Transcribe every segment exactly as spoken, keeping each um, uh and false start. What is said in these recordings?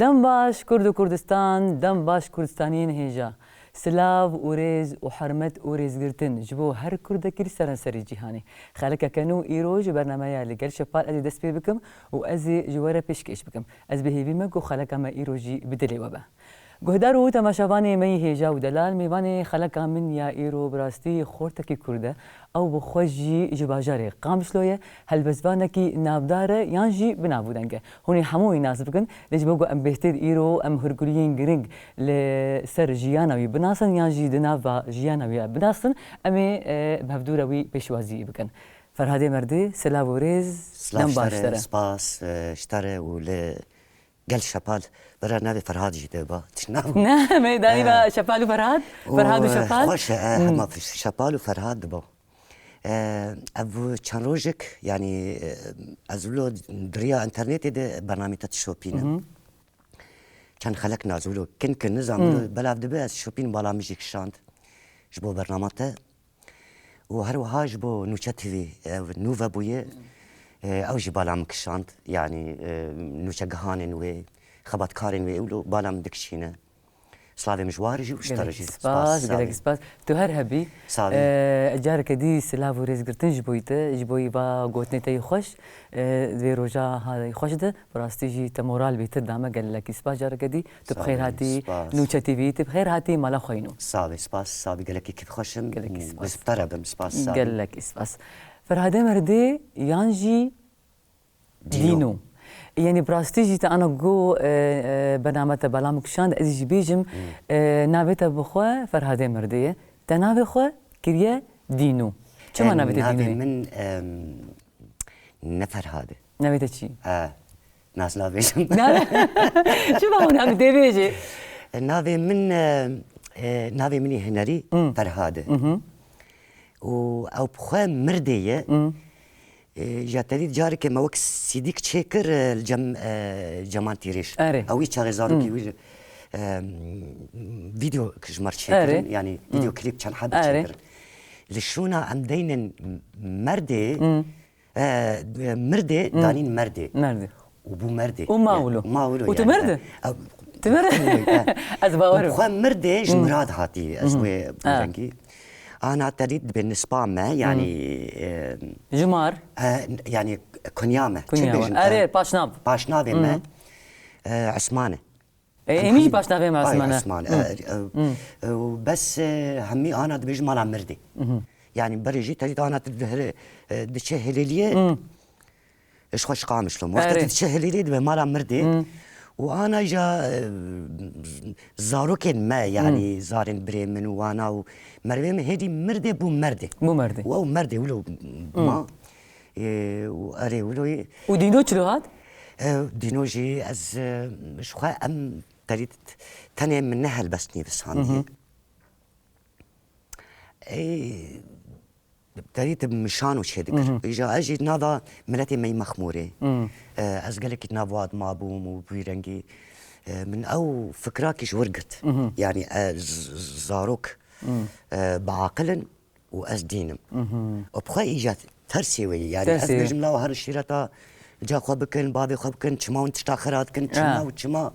Dem baş Kurd û Kurdistan, dem baş Kurdistaniyên hêja. Silav û rêz û hurmet û rêzgirtin ji bo her Kurdekî li seranserê cîhanê. Xelekeke nû îro ji bernameya li gel Şepal ez ê dest pê bikim û ez ê ji we re pêşkêş bikim. Ez bi hêvî me ku xeleka me îro jî bi dilê we be. Guhdar û temaşevanê me yî hêja û delal, mêvanê xeleka min ya îro bi rastî xortekî Kurd e. Ew bi xwe jî ji bajarê Qamişlo ye, helbestvanekî navdar e yan jî bi nav û deng e. Hûn ê hemû wî nas bikin, lê ji bo ku em bêhtir îro em hûrguliyên giring li ser jiyana wî binasin yan jî di nava jiyana wî binasin, em ê, e, bi hevdû re wî pêşwazî bikin. Ferhadê Merdê, silav û rêz, Silav dem ji te baş re, te re. Spas, e, ji te re û li gel Şepal, bira navê Ferhad jî de ba. Tişt nav. Ne, me danî ba Şepal û Ferhad. Û, Ferhad û e, Şepal. Xweş e, e, Hmm. hema Şepal û Ferhad dibo. E, ev çend rojek, yanî, e, ez wilo di riya internetê de bernamê te dişopînim. Mhm. Çend xelek naz wilo kin kin nizam Hmm. wilo belav dibe ez şopîn bala min jî kişand. Ji bo bernama te. Û her wiha ji bo Nûçe T V, ev nû vebûye, e, ew jî bala min kişand. Yanî, e, nûçegihanên wê, xebatkarên wê, ewlo bala min dikişîne. Slavê min ji war jî û ji te re Gelekî jî. Spas, Spas, gelekî spas. Tu her hebî. Slavê. E, careke dî silav û rêzgirtin ji bo te, ji bo va gotinê te yî xweş. E, vê roja ha xweş de. Bi rastî jî te moral bêtir da me, gelekî spas careke dî. Tu bi xêr hatî Nûçe T V, tu bi xêr hatî mala xwe yî nû. Sağ ol, spas, sağ ol. Gelekî kêfxweş im. Gelekî spas. Ez bi te re bim, spas, sağ ol. Gelekî spas. Ferhadê Merdê yan jî Dîno. Dîno. Yanî bi rastî jî te ana go, e, e, bername te bela min kişand, ez jî bêjim, Hmm. e, navê te bi xwe Ferhadê Merdê ye. Te navê xwe kiriye Dîno. Çima Em, navê te Dîno ye? Navê min, em, Ne Ferhad e. Navê te çi? E, nas nabêjim. Çima hûn em dê bêjê? E, navê min, e, e, navê min ê hunerî Hmm. Ferhad e. Mhm. Û ew bi xwe Mirdê ye. Hmm. E, ya te dît careke me wek C D çêkir, e, li cem, e, Cemal Tîrêj. Erê. Ew wî çaxê zarokî Hmm. wî, e, video ji me re çêkirin. Erê. Yanî Hmm. video klîp çend heb Erê. çêkirin. Li şûna em deynin Merdê, Hmm. E, mirdê, Hmm. danîn merdê. Merdê. Û bû merdê. Û ma wilo. Ma wilo Û tu yani. mirdi? E, Tu mirdi? e, Ez bawer Û im. xwe mirdê ji Hmm. mirad hatî, ez Hmm. wê Ha. rengî. Ana te dît dibe nispa me, yani, Hmm. e, Ji mar. e, yani kunya me. Kunya Çi me. bêjin? Erê, E, paşnav. Paşnavê me, Hmm. e, Esman e. E, Em hemî jî hemî paşnavê me Ay, Esman e. Esman, Hmm. e, e, Hmm. e, û bes, e, hemî ana dibêjin mala mirdê. Mhm. Yani berê jî te dît ana tu dihile, e, diçe hilêliyê, Hmm. ji xwe ji Qamişlo. Wexta Erê. tu diçe hilêliyê dibe mala mirdê. Hmm. Û ana jî, e, zarokên me, yani Hmm. zarên birê min û wana û merivê min hêdî mirdê bû merdê. Bû merdê. Û ew merdê wilo Hmm. ma. E, û erê wilo yê. Û Dîno çilo hat? E, Dîno jî ez, e, ji xwe em te dît tenê min ne helbest nivîsandî. Mhm. Ê, te dît min şano çêdikir. Mhm. Îja ez jî nava miletê me yî Mexmûrê. Mhm. E, ez gelekî di nav wan de mabûm û bi wî rengî, e, min ew fikrakî ji wir girt. Mhm. Yani, e, z-, z-, zarok, Mhm. e, bi aqil in û ez dîn im. Mhm. Û bi xwe îja tersê wê ye. Yani ez Tersê. bêjim law her şîreta ca xwe bikin, bavê xwe bikin, çima hûn tişta xira dikin, çima Ha. û çima.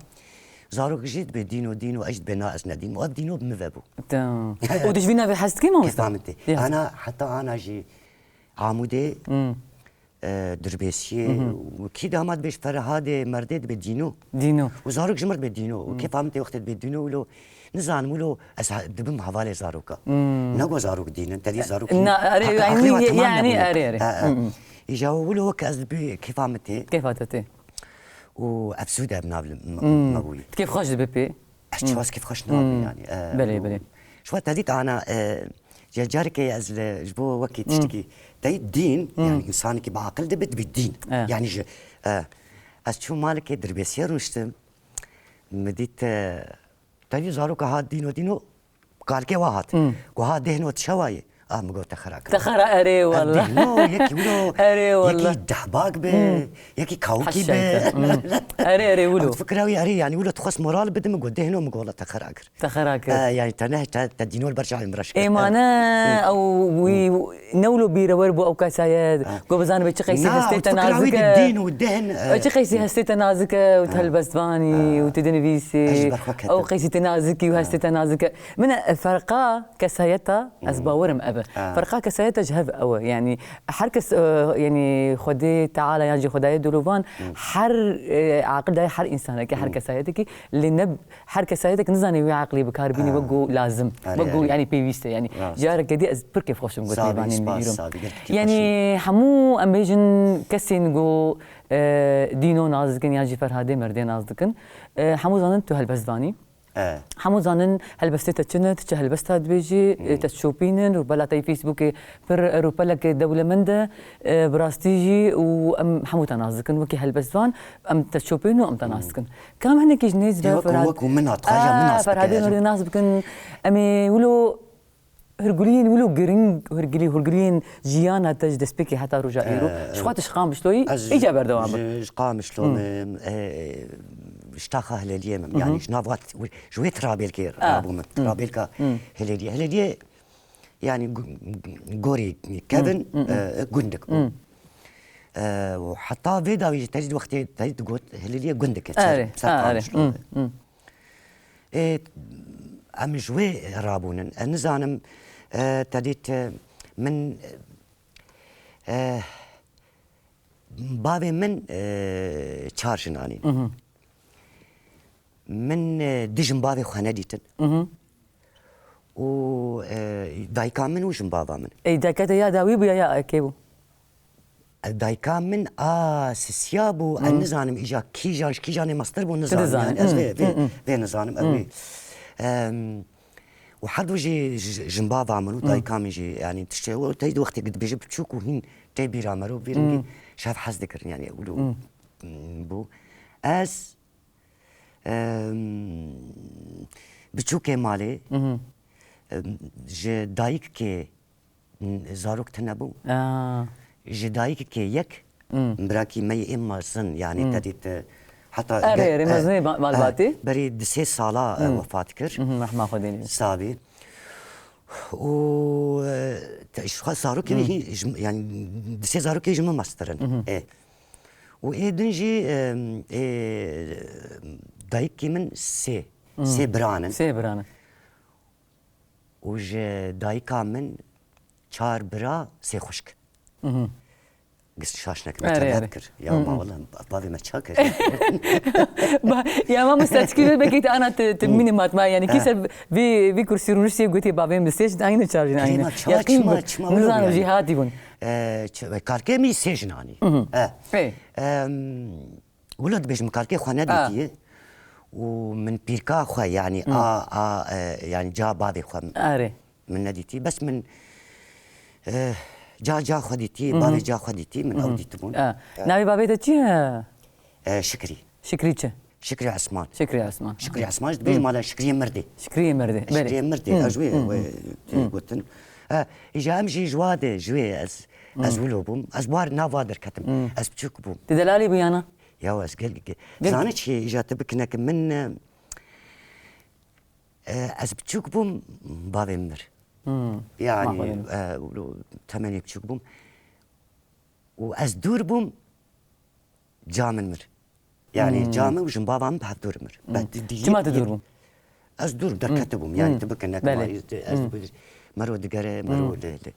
Zarok jî dibe dîno, dîno, ez jî dibe na ez ne dîn im. Û ev dîno bi min ve bû. Tamam. Û tu ji vî navê hez dikî mamoste? Kêfa min tê. Ya. Ana, heta ana jî Amûdê, Hmm. e, Dirbêsiyê, Mhm. û kî dama dibêj Ferhadê merdê dibe dîno. Dîno. Û zarok ji min re dibe dîno. Û Hmm. kêfa min tê wextê dibe dîno, wilo nizanim wilo ez ha-, dibim hevalê zaroka. Hmm. Ne ku zarok dîn in, te dî zarok Na, erê, heta yani, aqilê we temam yani, nebûne. erê, erê. Ha, ha. Hmm, hmm. Îja wilo wek ez dibî kêfa min tê. Kêfa te tê. Û efsûde bi nav li me, Hmm. me bûyî. Kêf xweş dibe pê. Ez Hmm. çiwas kêf xweş nabim Hmm. yani. E, Belê, û belê. Ji xwe te dît ana, e, ya carekê ez li, ji bo wekî Hmm. tiştekî te dîn, Hmm. yani insanekî bi aqil dibe, dibe dîn. E. Yani ji, e, ez çûm malekê Dirbêsiye rûniştim. Min dît, e, te dît zaroka hat dîno, dîno, kalkê wa hat. Hmm. Ku ha dehno çawa ye? Ah, min got, te xera kir. Te xera, erê wele. Dîno, yekî wilo, erê wele, yekî dehbak be, hmm, yekî kawikî be. Heşeyte. Hmm. Erê, erê wilo. Fikra wî, erê, yanî wilo dixwest moral bide, min got, dêhno, min got, wele te xera kir. Te xera kir. E, yanî te ne, te, te dîno li ber çavê min reş kir. Ê, ma ne, ew wî ne wilo bîrewer bû ew kesayet. Got, bizanibe çi qeysî hestê te nazik e. Dîn û dehn, e, çi qeysî hestê te nazik e û tu helbestvanî û tu dinivîsî. Ew qeysî te nazik î û hestê te nazik e. Min e, ferqa kesayeta, ez bawerim ev e. Ferqa kesayeta ji hev ew e. Yanî her kes, e, yanî Xwedê Teala yan jî Xwedayê dolovan her, e, aqil daye her însanekî, her kesayetekî, lê ne her kesayetek nizane wî aqilî bi kar bînî wek ku lazim. Wek ku, yanî pêwîst e. Yanî careke dî ez pir kêfxweş im got mêvanên me îro. Yanî hemû em bêjin kesên ku, e, Dîno nas dikin yan jî Ferhadê Merdê nas dikin. E, hemû zanin tu helbestvanî. E. Hemû zanin helbestê te çi ne, tu çi helbesta dibêjî, e, te şopînin, rûpela te yê Facebookê pir rûpelek dewlemend e, e, bi rastî jî û em hemû te nas dikin. Wekî helbestvan em te şopînin û em te nas dikin. Kam hinekî ji nêz ve Ferhad-, wek min a, dixwaze min nas bike, Ferhadê Merdê nas bikin. Em ê wilo hûrguliyên wilo giring, hûrgilî, hûrgiliyên jiyana te ji destpêkê heta roja îro. Ji xwe tu ji Qamişloyî, îca berdewam bî. Ji, ji Qamişlo me, e, ji taxa Hilêliyê me. Yanî ji nav wat, ji wê tirabêlkê rabû me. Tirabêlka Hilêliyê. Hilêliyê, yanî gu-, gorî kevin, e, gundik bû. E, û heta vê dawî jî te jî wextê te jî digot Hilêliyê gundike. Erê, ser, ser Qamişlo me. Ê, em ji wê rabûnin. Ez nizanim, e, te dît, e, min, e, bavê min, e, çar jin anîn. Min, e, du jin bavê xwe nedîtin. Û, e, dayika min û jin bava min. Ey, dayika te ya dawî bû ya, ya kê bû? Dayika min a sisiya bû, ez nizanim îja kîjan, ji kîjanê mestir bû, nizanim. Yanî ez vê, vê, vê nizanim, ew ê. Em, û her du jî ji, jinbava min û dayika min jî, yanî tiştê, û tey di wextê dibêje biçûk û hîn tê bîra me û vî rengî şev hez dikirin, yanî wilo bû. Ez, em, biçûkê malê, em, ji dayikê zarok tune bû. Aa. Ji dayikekê yek, birakî me yê ê mezin, yanî te dît, e, heta erê, ge-, erê, e, mezinê ba-, malbatî? E, berî di sê sala, e, wefat kir. Rehma Xwedê lê. Sabî. Û, e, te, ji xwe zarokê wî hî, ji, yanî di sê zarokê ji min mestir in. E. Û ê din jî, e, ê, dayikê min sê, sê biran in. Sê biran in. Û ji dayika min çar bira, sê xwişk. Giş şaş nekim, erê, erê, kir. Ya ma wele, bavê me ça kir? Ba-, ya mamoste, tikî vê bekî te ana te, te mînî matma, yanî kî ser vê, vê kursî rûniştî gotî bavê min sê jin anîne, çar jin anîne. Yaqîn bû. Çima, çima wilo bû yanî? Nizanî jî hatî bûn. E, çi-, karkê min sê jin anî. E. Ê. Em, Wilo dibêjim, min karkê xwe nedîtiye û min pîrka xwe, yanî a, a, e, yanî ca bavê xwe min nedîtî. Bes min, e, ca, ca xwe dîtî, bavê ca xwe dîtî, min ew dîtibûn. E. Navê bavê te çi ye? E, Şikrî. Şikrî çi? Şikrî Esman. Şikrî Esman. Şikrî Esman, ji dibêjim mala Şikriyê Mirdê. Şikriyê Mirdê, belê. Şikriyê Mirdê, ez wê, wê tê gotin. E, îja em jî ji wa de, ji wê ez, ez wilo bûm. Ez war nav wa derketim. Ez biçûk bûm. Tu delalî bû yana? Ya ez gel, gel. Zanî çi, îja te bikinekim min, e, e, ez biçûk bûm, bavê min mir. Hmm. Yanî, e, temenê biçûk bûm. Û ez dûr bûm, ca min mir. Yanî, hmm, ca min û jinbava min bi hev dûr mir. Hmm. Çima tu dûr bû? Ez dûr derketibûm. Hmm. Yanî, tu bikin nek, belê, ma, ez, hmm, mero digere, mero li, li,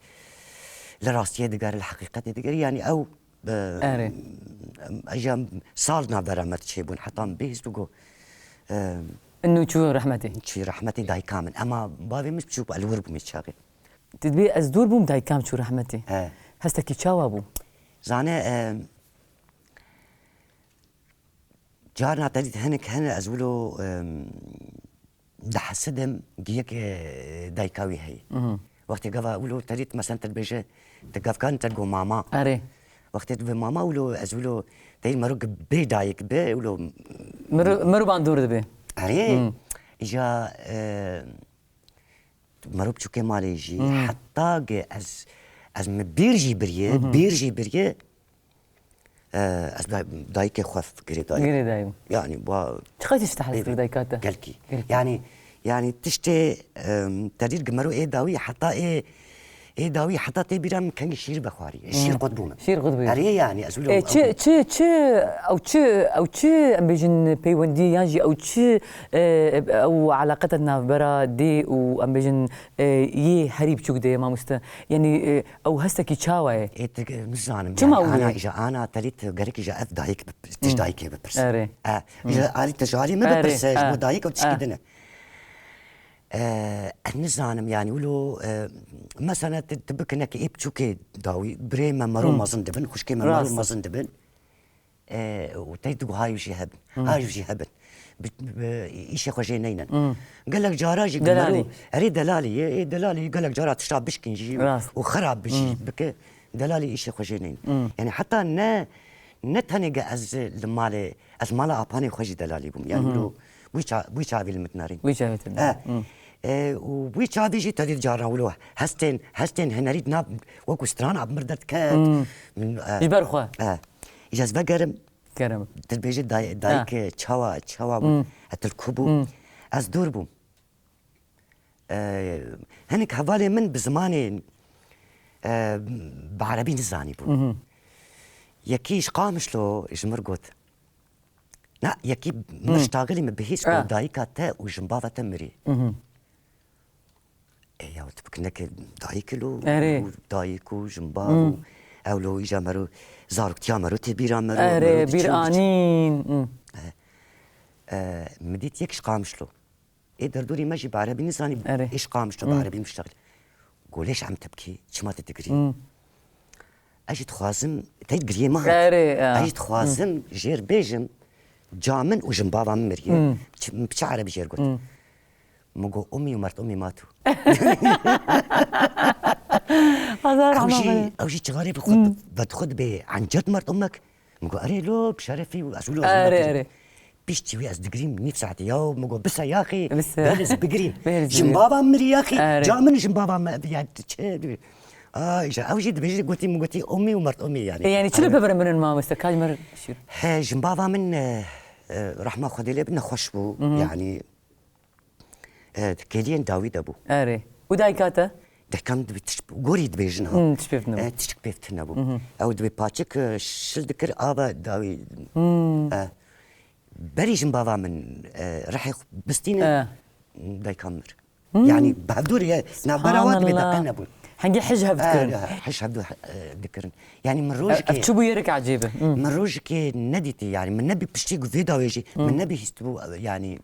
li rastiyê digere, li heqîqetê digere. Yanî, ew Be-, erê, em, em, em, sal navbera me çêbûn, heta min bihîst û got, em, Inu çû rehmetê. Çû rehmetê dayika min. Ema bavê min çû, ez li wir bûm çaxê. Tu dibê ez dûr bûm, dayika min çû rehmetê. He. Hestekî çawa bû? Zane, em, Carna te dît hinek hene ez wilo, em, dihesidim giyek, e, dayika wî heye. Mhm. Wextê gava wilo te dît, mesen te dibêje, te gavkan te digo mama. Erê. Wextê dibê mama wilo, ez wilo te dît mero bê dayik be wilo. Mero, mero ban dûr dibe. Erê. Hmm. Îja, e, Mero biçûkê malê jî, heta ge ez, ez min bîr jî biriye, bîr jî biriye, e, ez da-, dayikê xwe girêdayî. Girêdayî. Yani, wa Çiqas jî te hez kir dayika te? Gelkî. Gelkî. Yani, yani tiştê, em, te dîr gi mero ê dawî heta ê, ê dawî heta tê bîra min kengî şîr vexwarî. Ê şîr qut bû min. Şîr qut bû. Erê yani, ez wilo Ê, çi, çi, çi, ew çi, ew çi, em bêjin peywendiyê yan jî ew çi, e, ew eleqeta navbera dê û em bêjin, e, yê herî biçûk de ye mamoste. Yani, e, ew hestekî çawa ye? Ê, tu, nizanim, Çima yani, wilo ana, ye? Îja ana telî tu gerek îja ev dayik bi-, tij dayikê bipirse. Erê. E, îja alî te ji alî min Erê, bipirse, ji e, bo dayik ew tişkî e. din e. E, ez nizanim, yani, wilo, e, mesela, tu, tu bikineke ê biçûkê dawî, birê me mero mezin dibin, xwişkê me mero Rast. mezin dibin. E, û tey digo hay jî hebin. Hay jî hebin. Bi, bi, îşê xwe jê neynin. Gelek cara jî Delalî. mero, erê delalî ye, ê delalî gelek cara tişta bişkîn jî Rast. û xirab bi jî bike, delalî îşê xwe jê neynin. Yani heta ne, ne tenê ge ez li malê, ez mala apanê xwe jî delalî bûm. Yani wilo, wî ça-, wî çavî li min narîn. Wî çavî te E, narîn. e, û wî çavî jî tedî cara wilo hestên, hestên hunerî na wekû strana bi mir derdiket. Min, e, Ji ber xwe. e, îja ez vegerim, Kerem. Dilbêjî day-, Ha. dayik çawa, çawa bû? Hmm. Hetil ku bû? Hmm. Ez dûr bûm. Ee, hinek hevalê min bi zimanê, e, bi erebî nizanî bûn. Mhm. Yekî ji Qamişlo ji mir got. Na, yekî Hmm. min ştagilî min bihîst Ha. ku dayika te û jinbava te mirî. Mhm. E, ya, tu bikineke dayik lo, Erê. û dayik û jinbav Hmm. û ew lo îja mero, zaroktiya mero tê bîra mero, Erê, mero bîr diçûn, diçûn. anîn. Hmm. E, e, min dît yek ji Qamişlo. Ê derdorî me jî bi erebî nizanî, Erê. ê ji Qamişlo bi Hmm. erebî miştexilî. Golê ji em tepkî, çima te digirî? Hmm. Ez jî dixwazim, tey giriyê me hat. Erê, ya. Ez jî dixwazim jêr bêjim, ca min û jinbava min miriye. Hmm. Çi, min bi çi erebî jêr got? Hmm. Min got, "Umî û mertumî matu." Hazar Ew jî, Rahman. ew jî çixarê bi xwe, Hmm. bi xwe dibê, "Encet mertumek?" Min got, "Erê lo, bi şerefî û ez wilo Erê, ez erê. Piştî wî ez digirîm nîv saetê ya, min got, "Bise yaxî, Bise. bêriz bigirîm." Bêriz Jin bigirîm. Baba min mirî yaxî, Erê. ca min jin baba me, ya çi? Ay, ja, ew jî dibêjî gotî, min gotî, "Umî û mertumî yani." E, yani çi li Erê. bevere min in mamoste, kaj mer şîr? He, jin baba min, e, e, rahma Xwedê lê bi nexweş bû, Mhm. yani, e, di kêliyên dawî de bû. Erê. Û dayika te? Dayika min dibê tişt, gorî dibêjin ha. Hmm, tişt pêv tune bû. E, tişt pêv tune bû. Mhm. Ew dibê paçik, e, şil dikir, ava dawî. Hmm. E, berî jin bava min, e, rihê xwe bistîne, E. dayika min mir. Hmm. Yani, bi hevdû re, navbera wa dibê Subhanallah. deqe nebûn. Hengî hij hev E, dikirin. e, hij hev du-, e, dikirin. Yani, min E, rojikê, ev çi bûyerek ecêb e. Hmm. min rojikê nedîtî, yani, min nebî piştî vê dawê jî, Hmm. min nebî hîstibû, yani,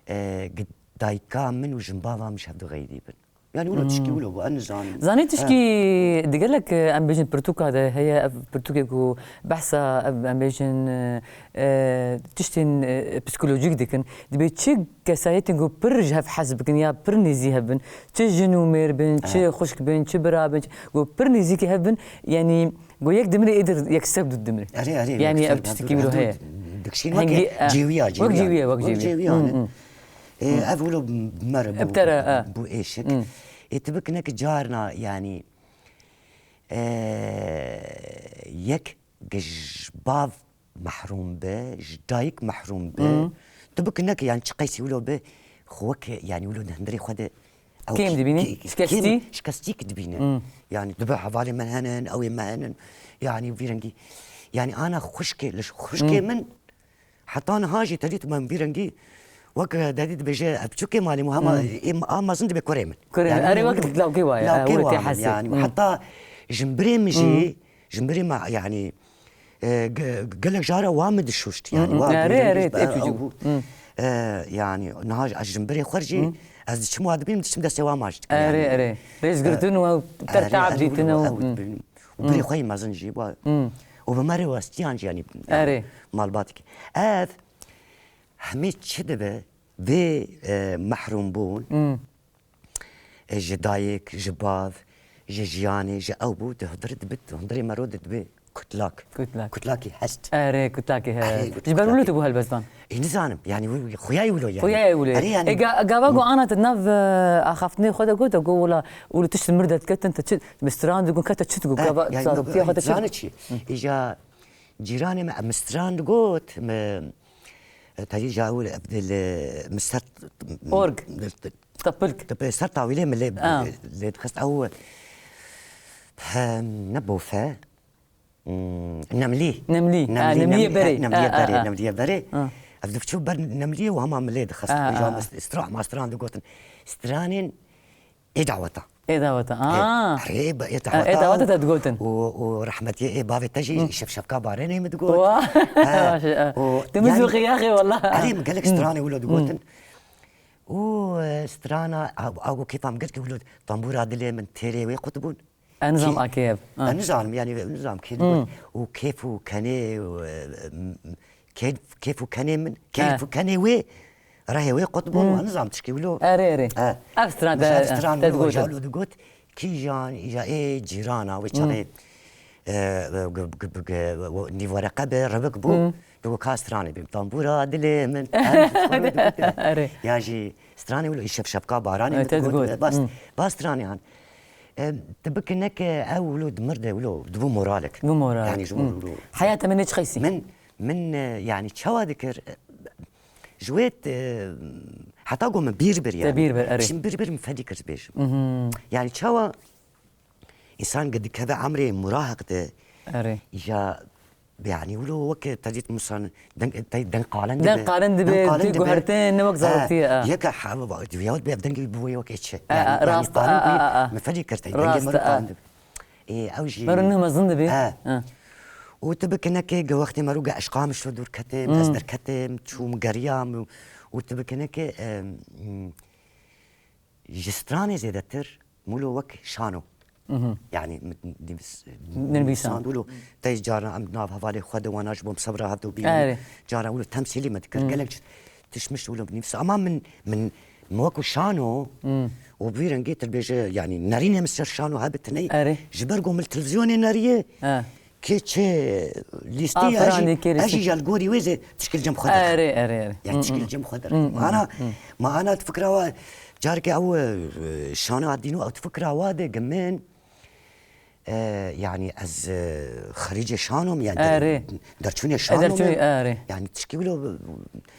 e, gi-, dayika min û jinbava min ji hevdu xeydî bin. Yani wilo tişkî Hmm. wilo bû, ez nizanim. Zanî tişkî Ha. digelek, e, em bêjin pirtûka de heye, ev pirtûkê ku behsa ev em bêjin, e, e, tiştên, e, psîkolojîk dikin. Dibê çi kesayetên ku pir ji hev hez bikin ya pir nêzî hev bin, çi jin û mêr bin, çi Ha. xwişk bin, çi bira bin, çi, ku pir nêzîkî hev bin, yani Go yek dimire êdir yek ser dû dimire. Erê, erê, Yani yek ser ev tiştekî dû, wilo ev dû heye. dikişîn Hengî, weke e, cêwiya, wek cêwiya. cêwiya, wek Wek cêwiya. cêwiya, Hmm, ne? hmm. E, ev wilo mere bû, Ev tere, e. bû êşik. Hmm. E, tu bikineke carna, yani, e, yek ge ji bav mehrûm be, ji dayik mehrûm be. Hmm. Tu bikineke, yani, çi qeysî wilo be, xwe weke, yani, wilo di hundirê xwe de Ew Kêm kî-, dibînî? kî-, Şikestî? kêm şikestî dibîne. Hmm. Yani dibe hevalê me hene, ew ê me hene. Yani vî rengî. Yani ana xwişkê, li xwişkê Hmm. min heta niha jî tedît min vî rengî wek, e, dedî dibêje, ev çûkê malê min hema Hmm. ê, a mezin dibe kurê min. Kurê min. Yani Erê wek lawkê wa ye, lawkê e, wek wa tê min hesê. Yani Hmm. heta jinbirê min jî, Hmm. jinbirê me yani E, ge-, gelek cara wa min dişuşt, yani, Hı hı. wa Erê, vî rengî erê, be, tê ew çocuk. bû. Hı. E, yani, niha ez ji binbirê xwe jî, Hı. ez diçim wa dibînim, diçim destê wa maç dikim, Erê, yani. erê. Rêzgirtin E, û ew ter erê, taab erê, dîtin ew, ew. ew Hı. dibînim. Û Hı. birê xwe yî mezin jî, wa. Hı. Û bi me rê westiyan jî, yani, Erê. malbatekî. Ev, hemî çi dibe, vê, e, mehrûmbûn, Hı. E, ji dayik, ji bav, ji jiyanê, ji ew bû, di hundirê dibe, di hundirê mero de dibe. Kutlak. Kutlak. Kutlakî hest. Erê, kutlakî he. Erê, Ji ber wilo tu bû helbestvan? Ê, nizanim. Yanî wî, wî xuyayê wilo yani. Xuyayê wilo. Erê yani. Ê, ga-, gava ku ana te nav, e, axaftinê xwe de got, got wila, wilo tişt mir de diketin, te çi, bi stran digun, ke te çi digot, gava zaroktiya xwe te çi? Zanî çi? Îja cîranê me, em stran digot, me, e, tayî ja wilo, evdil, e, mi ser, Org. Tapilk. Tapilk, ser tawîlê mi lê, lê dixist ew, he, ne bofe. Hmm, nemlî. Nemlî. Ha, nemlî, nemliyê berê. Nemliyê berê, nemliyê berê. Ha. Ev diçû ber nemliyê û hema milê dixist. Ha, ha. Îja me stra-, mastran digotin. Stranên ê daweta. Ê daweta. Ê, ha. Erê, ê daweta. Ê daweta te digotin. Û, û rehmetiyê ê bavê te jî şefşefka barenê min digot. Wa. Ha. Baş e, ha. Û, tu min yani, zû xiyaxê wala. Erê, min gelek stranê wilo digotin. Û, e, strana, a, a, kêfa min gelkî wilo, tambûra dilê min têrê wê qut bûn. Ez nizam a kê ev. Ha. Ez nizanim, yani, ez nizam kê digot. Û kêf û kenê, û, e, m-, kêf, kêf û kenê min, kêf û kenê wê, rehê wê qut bûn, ez nizam tişkî wilo. Erê, erê. Ev stran te, stran te digot. Wilo digot, kîjan, îja ê cîrana, wê çaxê, e, g-, g-, g-, g-, nîv wereqe bi, ribik bû. Digot, ka stranê bîm, tambûra dilê min. Erê. Ya jî stranê wilo, îşev şevka baranê min digot. Bas, bas stranê han. Em, tu bikineke ew wilo dimir de wilo, dibû moralek. Dibû moralek. Yani ji wilo. Heyata min ne çi qeysî? Min, min, e, yani çawa dikir, e, ji wê, e, heta ku min bîr bir yani. Te bîr bir, erê. Şimdi bîr bir min fedî kir bêjim. Yani çawa insan ki dikeve emrê murahik de. Erê. Ya Yani wilo weke tecît musan deng, te-, deng qalen dibe. Deng qalen dibe, deng qalen tu dibe. Guhertin ne wek zaroktiye, ha. Yeke ha, va, va, ya be dengê bi wê weke çi. Ha, yani, ha, yani rast, qalen ha, bi, ha, ha. Me fedî kir te, dengê rast, me ha. Qalen dibe. E, ew jî. Mero ne mezin dibe. Ha. Ha. Û tu bikineke ge wextê mero ge eşqa min şo dûr ketim, ez derketim, çûm geriyam û, û tu bikineke, em, Ji stranê zêdetir, wilo wek şano. Mhm. Yani, mi-, nivîs-, Nivîsan. Nivîsan, wilo, te cara em nav hevalê xwe de wana ji bo em sebra hevdo bînin. Erê. Cara wilo temsîlî me dikir. Mhm. Gelek tişmiş wilo nivîs. Ama min, min, min wekî şano, mhm, û bi vî rengî tu dibêje, yani, nerînê min ser şano hebe tiney. Erê. Ji ber ku min li televîzyonê neriye, he. Kê çi lîstî, aferin, ez jî, kê lîstî. Ez jî ya li gorî wê zê tişkil cem xwe derxim. Erê, erê, erê. Ya tişkil cem xwe derxim. Ana, ma ana tu fikra wa, careke ew, e, şana dîno, ew tu fikra wa de gimin, e, yani ez, e, xerîcê şanom, yani der-, erê. Derçûnê şanom. Derçûnê, erê. Yani tişkî wilo,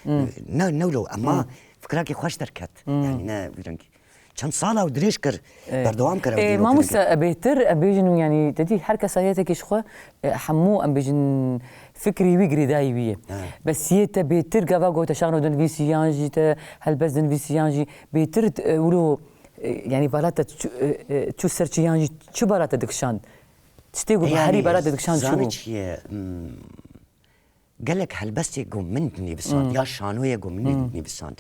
e, ne, ne wilo, ama fikrakê xweş derket. Yani ne vî rengî. Çend sala û dirêj kir, berdewam kir ew dîno. Mamoste, e, bêhtir, e, bêjin û, yanî, te dî her kesayetekî ji xwe, e, hemû, em bêjin, fikrê wî girêdayî wî ye. He. Bes yê te bêhtir gava ku te şano dinivîsî yan jî te helbest dinivîsî yan jî bêhtir, e, wilo, e, yanî bala te çû, e, e, çû ser çi yan jî çi bala te dikişand? Tiştê ku herî bala te dikişand çi bû? Zanî çi ye? Hmm. Gelek helbestê ku min dinivîsand, ya şanoyê ku min dinivîsand,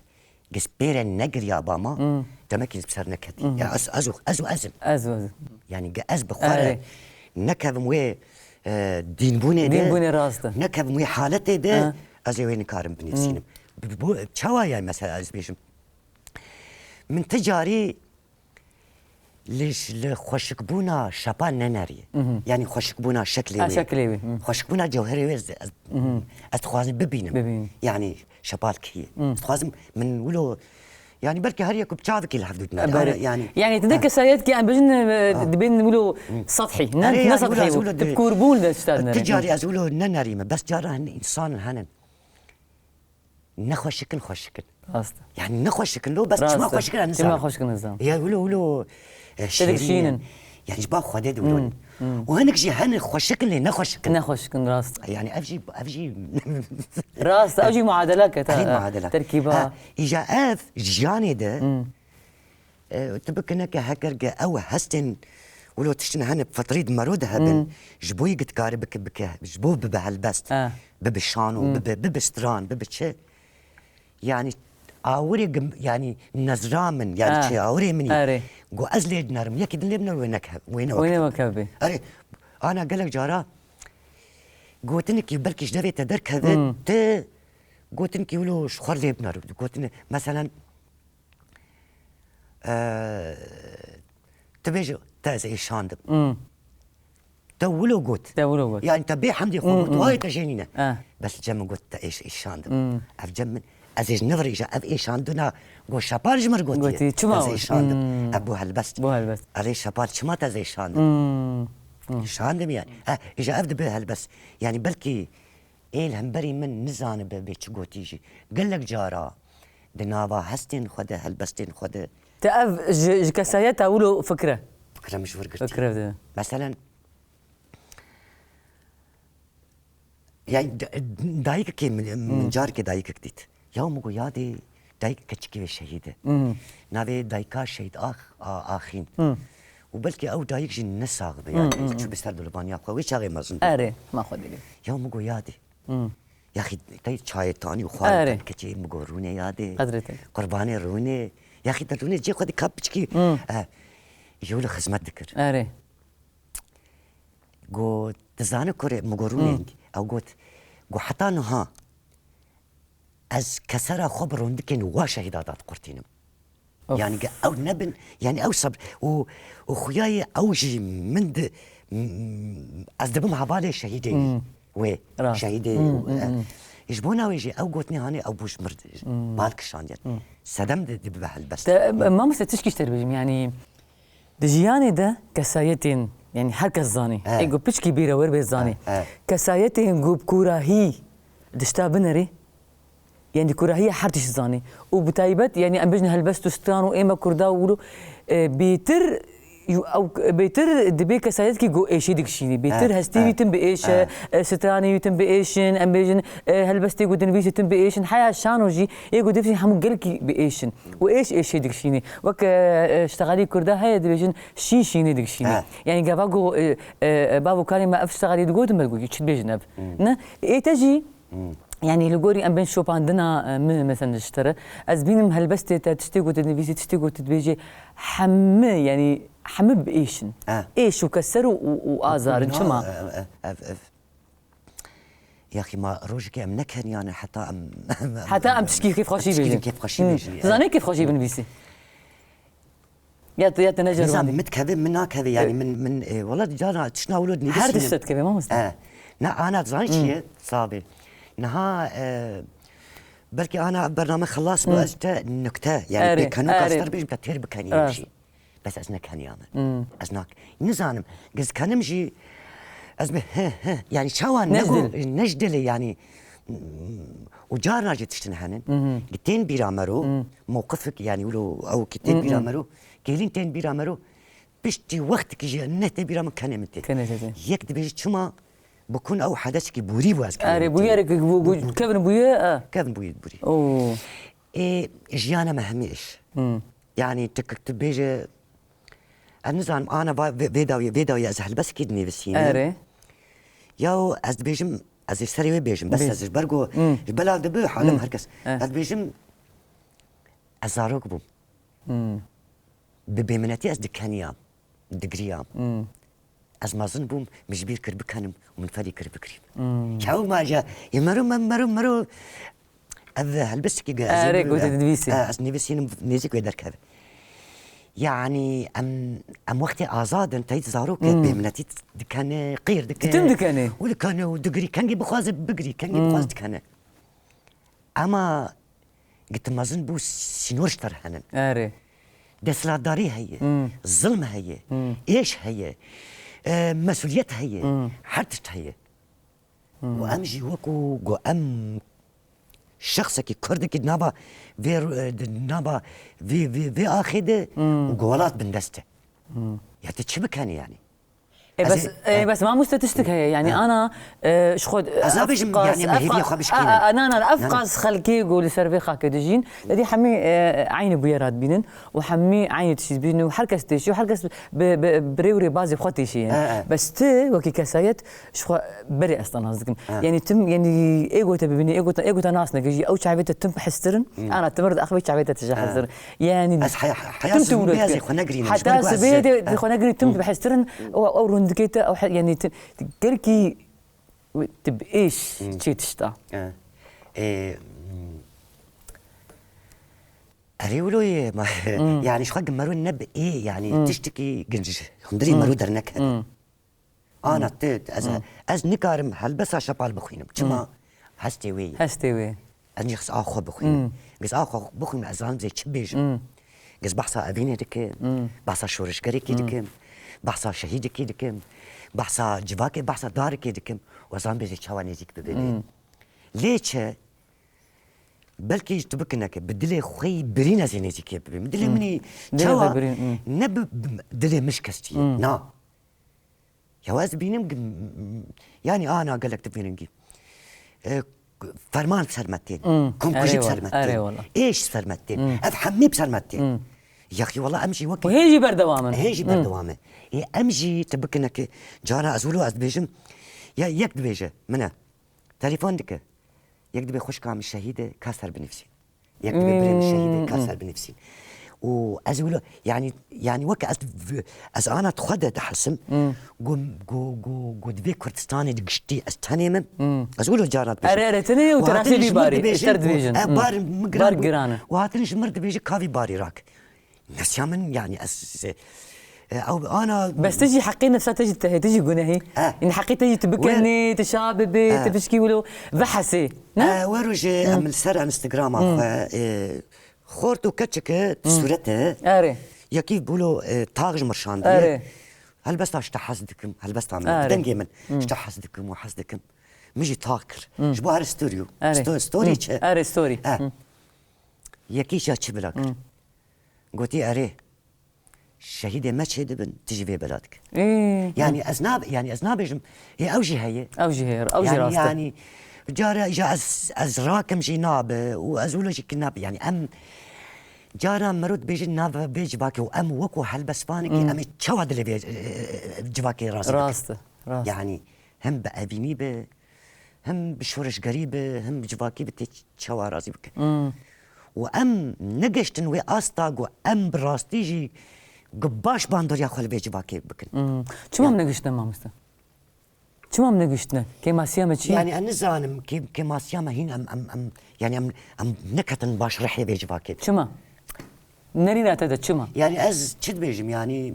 ge ez pê re negiriya ba ma, demekî ez bi ser neketî. Ya ez, ez û, ez û ez im. Ez û ez im. Yani ge ez bi xwe re nekevim wê, e, dînbûnê de, dînbûnê rast e, nekevim wê haletê de, ez ê wê nikarim binivîsînim. Bu, bu çawa ye mesela ez bêjim? Min ti carî li, li xweşikbûna şepa neneriye. Mhm. Yani xweşikbûna şeklê wê. Şeklê wê. Xweşikbûna cewherê wê ez, ez, ez dixwazim bibînim. Bibînim. Yani şepal kî ye. Ez dixwazim min wilo, yani belkî her yek bi çavekî li hevdû dinere. Belê. Yani, yani tu de kesayet ki em bêjin, e, dibên wilo sethî. Ne, erê, ne yani sethî wilo, wilo tu bi kûrbûn de tiştan nerî. Ti carî ez wilo nenerîme. Bes cara hin însan hene. Ne xweşik in, xweşik in. Rast e. Yani ne xweşik in lo, bes çima xweşik in, ez nizanim. Çima xweşik in, nizanim. Ya wilo, wilo, e, şêrîn in. Yani ji ba Xwedê de wilo in. Û hinek jî hene xweşik in lê ne xweşik in. Ne xweşik in, rast. Yani ev jî, ev jî. Rast, ev jî muadele ke ta. Ev jî muadele. Terkîba. Ha, îja ev jiyanê de, E, tu bikineke heker ge ew hestên wilo tiştin hene fitrî di mero de hebin, ji bo yî gitkare bike, bike, ji bo bibe helbest, bibe şano, bibe, bibe stran, bibe çi. Yani awirê gim-, yani nezra min, yani çi awirê min ê. Go ez lê dinerim, yekî din lê binere wê neke-, wê ne wekevê. Erê, ana gelek cara gotinekî belkî ji devê te derkeve, ti gotinekî wilo ji xwe lê binere. Gotine, meselen, Eee, tu bêjî, te ez êşandim. Hmm. Te wilo got. Te wilo got. Yani te bê hemdê xwe got. Wayê te jê nîne. Eh. Bes cem min got te êş, êşandim. Ev cem min. Ez êş nivirîja ev êşandina go şapar ji mir gotiye. Gotiye, çima Ez êşandim. Ev bû helbest. Bû helbest. Erê şapar çima te ez êşandim? Şandim yani. Eh, îja ev dibe helbest. Yani belkî ê li hemberî min nizanibe bê çi gotî jî. Gelek cara di nava hestên xwe de, helbestên xwe de. Te ev ji, ji kesayeta wilo fikre. Fikre min ji wir girtî. Fikre de. Meselen, yani, d-, dayikekê min, min carkê dayikek dît. Ya min got, yadê dayik keçikê wê şehîd e. Navê dayika Şehîd Ax-, A-, Axîn. Û belkî ew dayik jî ne sax be, yani, çû bi ser dolabaniya xwe. Wê çaxê mezin bû. Erê, ma xwe dibê. Ya min got, yadê. Yaxî tey çayê tanî û xwarin Erê. Keçê min got, rûnê yadê. Qedrê te. Qurbanê rûnê. Yaxî te rûnê cê xwe dî kap piçkî. E, yewle xizmet dikir. Erê. Got, dizane kurê, min got, rûnê hindî. Ew got, got, heta niha ez kesera xwe bi rondikên wa şehîda da diqurtînim. Of. Yani ge ew nebin, yani ew sabr û, û xuyayê ew jî min di, m-, ez dibim hevalê şehîdê wê. Rast. Şehîdê û, e, ji bona wê jî ew gotinê hanê ew bû ji mir bal kişandiye. Sedem di, dibibe helbest. Te, e, mamoste tişkî ji te dibêjim, yani Di jiyanê de kesayetên, yani her kes zanî. He. Ê ku piçkî bîre wer bê zanî. He, he. Kesayetên ku bi kûrahî di tişta binerê, yani kûrahiyê her tişt zanî. Û bi taybet, yani em bêjin helbest û stran û ê me kurda û wilo, e, bêtir, ew, bêtir dibê kesayetkî ku êşê dikişînî. Bêtir He, hestî he. Wî tim bi êş e, He. e, stranê wî tim bi êş in, em bêjin, e, helbestê ku dinivîsî tim bi êş in. Heya şano jî ê ku dinivîsî hemû gelkî bi êş in. Û êş êşê dikişînî. Wek, e, e, ştexalî kurda heye dibêjin şîn şînê dikişînî. He. Yani gava ku, e, e, e, bav û karê me ev ştexalî digotin me digot, çi dibêjin ev? Hmm. Ne? Ê te jî, Hmm. yani li gorî em bên şopandina, e, min mesela ji te re. Ez bînim helbestê te tiştê ku tu dinivîsî, tiştê ku tu dibêjê hemî, yani hemî bi êş in. He. Êş û keser û, û, û azar in. Na, Çima? e, e, ev, ev. Yaxî ma rojekê em nekeniyane heta em, em, Heta em tişkî kêfxweşî tişkî bêjin. Kêfxweşî Hmm. bêjin, Tu zanî e. Kêfxweşî binivîsî? Ya tu, ya tu ne Nizam, ceribandî. Min dikeve, min nakeve, yani E. min, min, e, wala cara tişna wilo Her nivîsînim. Tişt dikeve, mamoste. E. Ne, ana zanî Hmm. çi ye? Savê. Niha, e, belkî ana bername xilas bû, Hmm. ez te nukte, yani Erê, pêkeno erê. Kastar bêjim te têr bikenî Rast. jî. Bes ez nekeniyame. Hmm. Ez nak-, nizanim. Giz kenim jî, ez bi he, he, yani çawa Ne ji nego-, dil. ne ji dilê yani. Û carna jî tiştin henin. Mhm. Ki tên bîra mero, Hmm. mewqifik yani wilo ew ki tên Hmm, bîra hmm. mero, kêlîn tên bîra mero, piştî wextikî jî ne tê bîra min kenê min tê. Kenê te tê. Yek dibêjî çima bikun ew hedeskî bûrî bû ez kenê Erê, min tê. Bûyerek bu, bu, kevin bûye, e. Kevin bûye bûrî. Oo. Ê, jiyana me hemî iş. Hmm. Yani tu, tu bêje, ez nizanim, ana va-, vê, vê dawiyê, vê dawiyê ez helbestkî dinivîsînim. Erê. Ya ez dibêjim, ez ê serê wê bêjim, bes Bêj. Ez ji ber ku Hmm. ji bela dibi, halim Hmm. her kes. Eh. Ez dibêjim, ez zarok bûm. Hmm. Bi bêminetî ez dikeniyam, digiriyam. Hmm. Ez mezin bûm, min ji bîr kir bikenim û min ferî kir bigirîm. Hmm. Çawa ma ja, ê mero, me-, mero, mero, ev helbestekî ge-, ez Erê, ê-, gote dinivîsî. e, ez nivîsînim nêzîk wê derkeve. Yani em, em wextê azad in, teyt zarok e, Hmm. bêminetî dikene, qîr dike. Ditim dikene. Û dikene û digirî, kengî bixwaze bigirî, kengî Hmm. bixwaz dikene. Ema gitimezin bû sînor ji te re henin. Erê. Desthilatdarî heye, Hmm. zilm heye, Hmm. êş heye, e, mesuliyet heye, Hmm. her tişt heye. Hmm. Û em jî wekû ku em şexsekî kurdekî di nava vê ru-, e, di nava vê, vê, vê axê de Hmm. û ku welat bindest e. Hmm. Ya tu çi bikenî yani? E, Ez bes, ê, e, e, bes, mamoste tiştik heye, yani, e. Ana, e, ji xwe, Ez nabêjim, efqas, yani, em hêviya efqa-, xwe bişkînin. a, a, a, na, na, Na, na. efqas xelkê ku li ser vê xakê dijîn, êdî hemî, e, eynî bûyera dibînin û hemî eynî tiştî dibînin û her kes têşî û her kes bi, bi, bi rê û rêbazê xwe têşî ye. E, e. Bes tu wekî kesayet ji xwe berê ez te nas dikim. E. Yani, tim, yani, ê ku te bibînî, ê ku te, ê ku te nas neke jî, ew çavê te tim hiztir in, Hmm. ana timir diaxivê çavê te tije E. hiztir in. Yani, Ez heya, heya tim tu sibê wilo ez ê dike. xwe negirînim, ji Heta ber ku ez sibê ê de, e. xwe negirî tim Hmm. dibihiztirin, ew, ew rûndikê te, ew he-, yanî ti, ti gelkî tu bi êş Hmm. çê tişta. E. E, hmm. Erê wilo ye, ma, Hmm. yani ji xwe gi mero ne bi ê, yani Hmm. tiştekî ginc, hundirî Hmm. mero dernekeve. Hmm. Ana tu, ez, ez nikarim helbesta Şepal bixwînim. Çima? Hestê wê ye. Hestê wê. Ez nixis a xwe bixwînim. Giz a xwe bixwînim, ez zanim zê çi bêjim. Giz behsa evînê dikim, behsa şoreşgerekî dikim, behsa şehîdekî dikim, behsa civakê, behsa darekê dikim. Û ez zanim bê zê çawa nêzîk bibê. Lê çi? Belkî ji tu bikineke, bi dilê xwe yî birîn ez ê nêzîkê bibêm. Dilê min î Dilê çawa xwe birîn, hmm. ne bi, bi dilê min şikestî ye. Hmm. Na. Ya ez bînim, g- m- m- yanî ana gelek tu vîningî. E, ferman ser me tên. Hmm. Komkujî Erê ser me wala, erê tên. wala. Êş ser me tên. Hmm. Ev hemî ser me tên. Hmm. Yaxî wala em jî wekî Û hê jî berdewam in. Hê jî Hmm. berdewam e. Ê, em jî tu bikineke, cara ez wilo ez dibêjim, ya yek dibêje, min e. Telefon dike. Yek dibê xwişka min şehîd e, ka ser binivîsîn. Yek dibê birê min şehîd e, ka ser binivîsîn. Û ez wilo, yanî, yanî weke ez, ez ana xwe de dihesim, ku, ku, ku, ku divê Kurdistanê di giştî ez tenê min. Ez wilo cara dibêjim. Erê, erê, tenê û Û te rastî hatin ji min barî, dibêjin ser ku dibêjin. ev Hmm. bar min giran Bar bû. giran e. Û hatin ji min dibêjin ka vî barî rak. Nefsiya min, yanî ez, e, ew ana Bes tu jî heqê nefsa te jî te, tu jî gunehî. Eh. Yanî heqê te jî tu bikenî, Wer- tu şa bibî, Eh. tu pişkî wilo vehesî. Ne? Eh, we rojê em li ser Instagrama xwe, e, xort û keçike sûrete. Erê. Yekî bûlo, e, tax ji min şandiye. Erê. Helbesta ji te hez dikim, helbesta min, Erê. dengê min. Ji te hez dikim û hez dikim. Min jî tax kir. Ji bo her story û. Erê. Sto- story çi? Erê, story. Eh. Yekî jî çi bila kir? Gotî, erê, şehîdê me çêdibin, tu jî vê bela dike. Ê, Yanî ez nab-, yanî ez nabêjim, ê, ew jî heye. Ew jî heye, ew jî Yanî, rast e. yanî, cara ja ez, ez rakim jî nabe û ez wilo jî ki nabe. Yanî em, cara mero dibêjin nave vê civakê û em wekû helbestvanekî em ê çawa dilê vê, e, e, civakê razî bikin. Rast e, rast. Yanî hem bi evînî be, hem bi şoreşgerî be, hem bi civakî be tê çawa razî bike. Û em negeştin wê asta ku em bi rastî jî ku baş bandoriya xwe li vê civakê bikin. Hmm. Çima em negiştine mamoste? Çima em negiştine? Kêmasiya me çi ye? Yanî ez nizanim kê-, kêmasiya me hîn em, em, em, yanî em, em neketin baş rihê vê civakê. Çima? Nerîna te de çima? Yanî ez çi dibêjim yanî?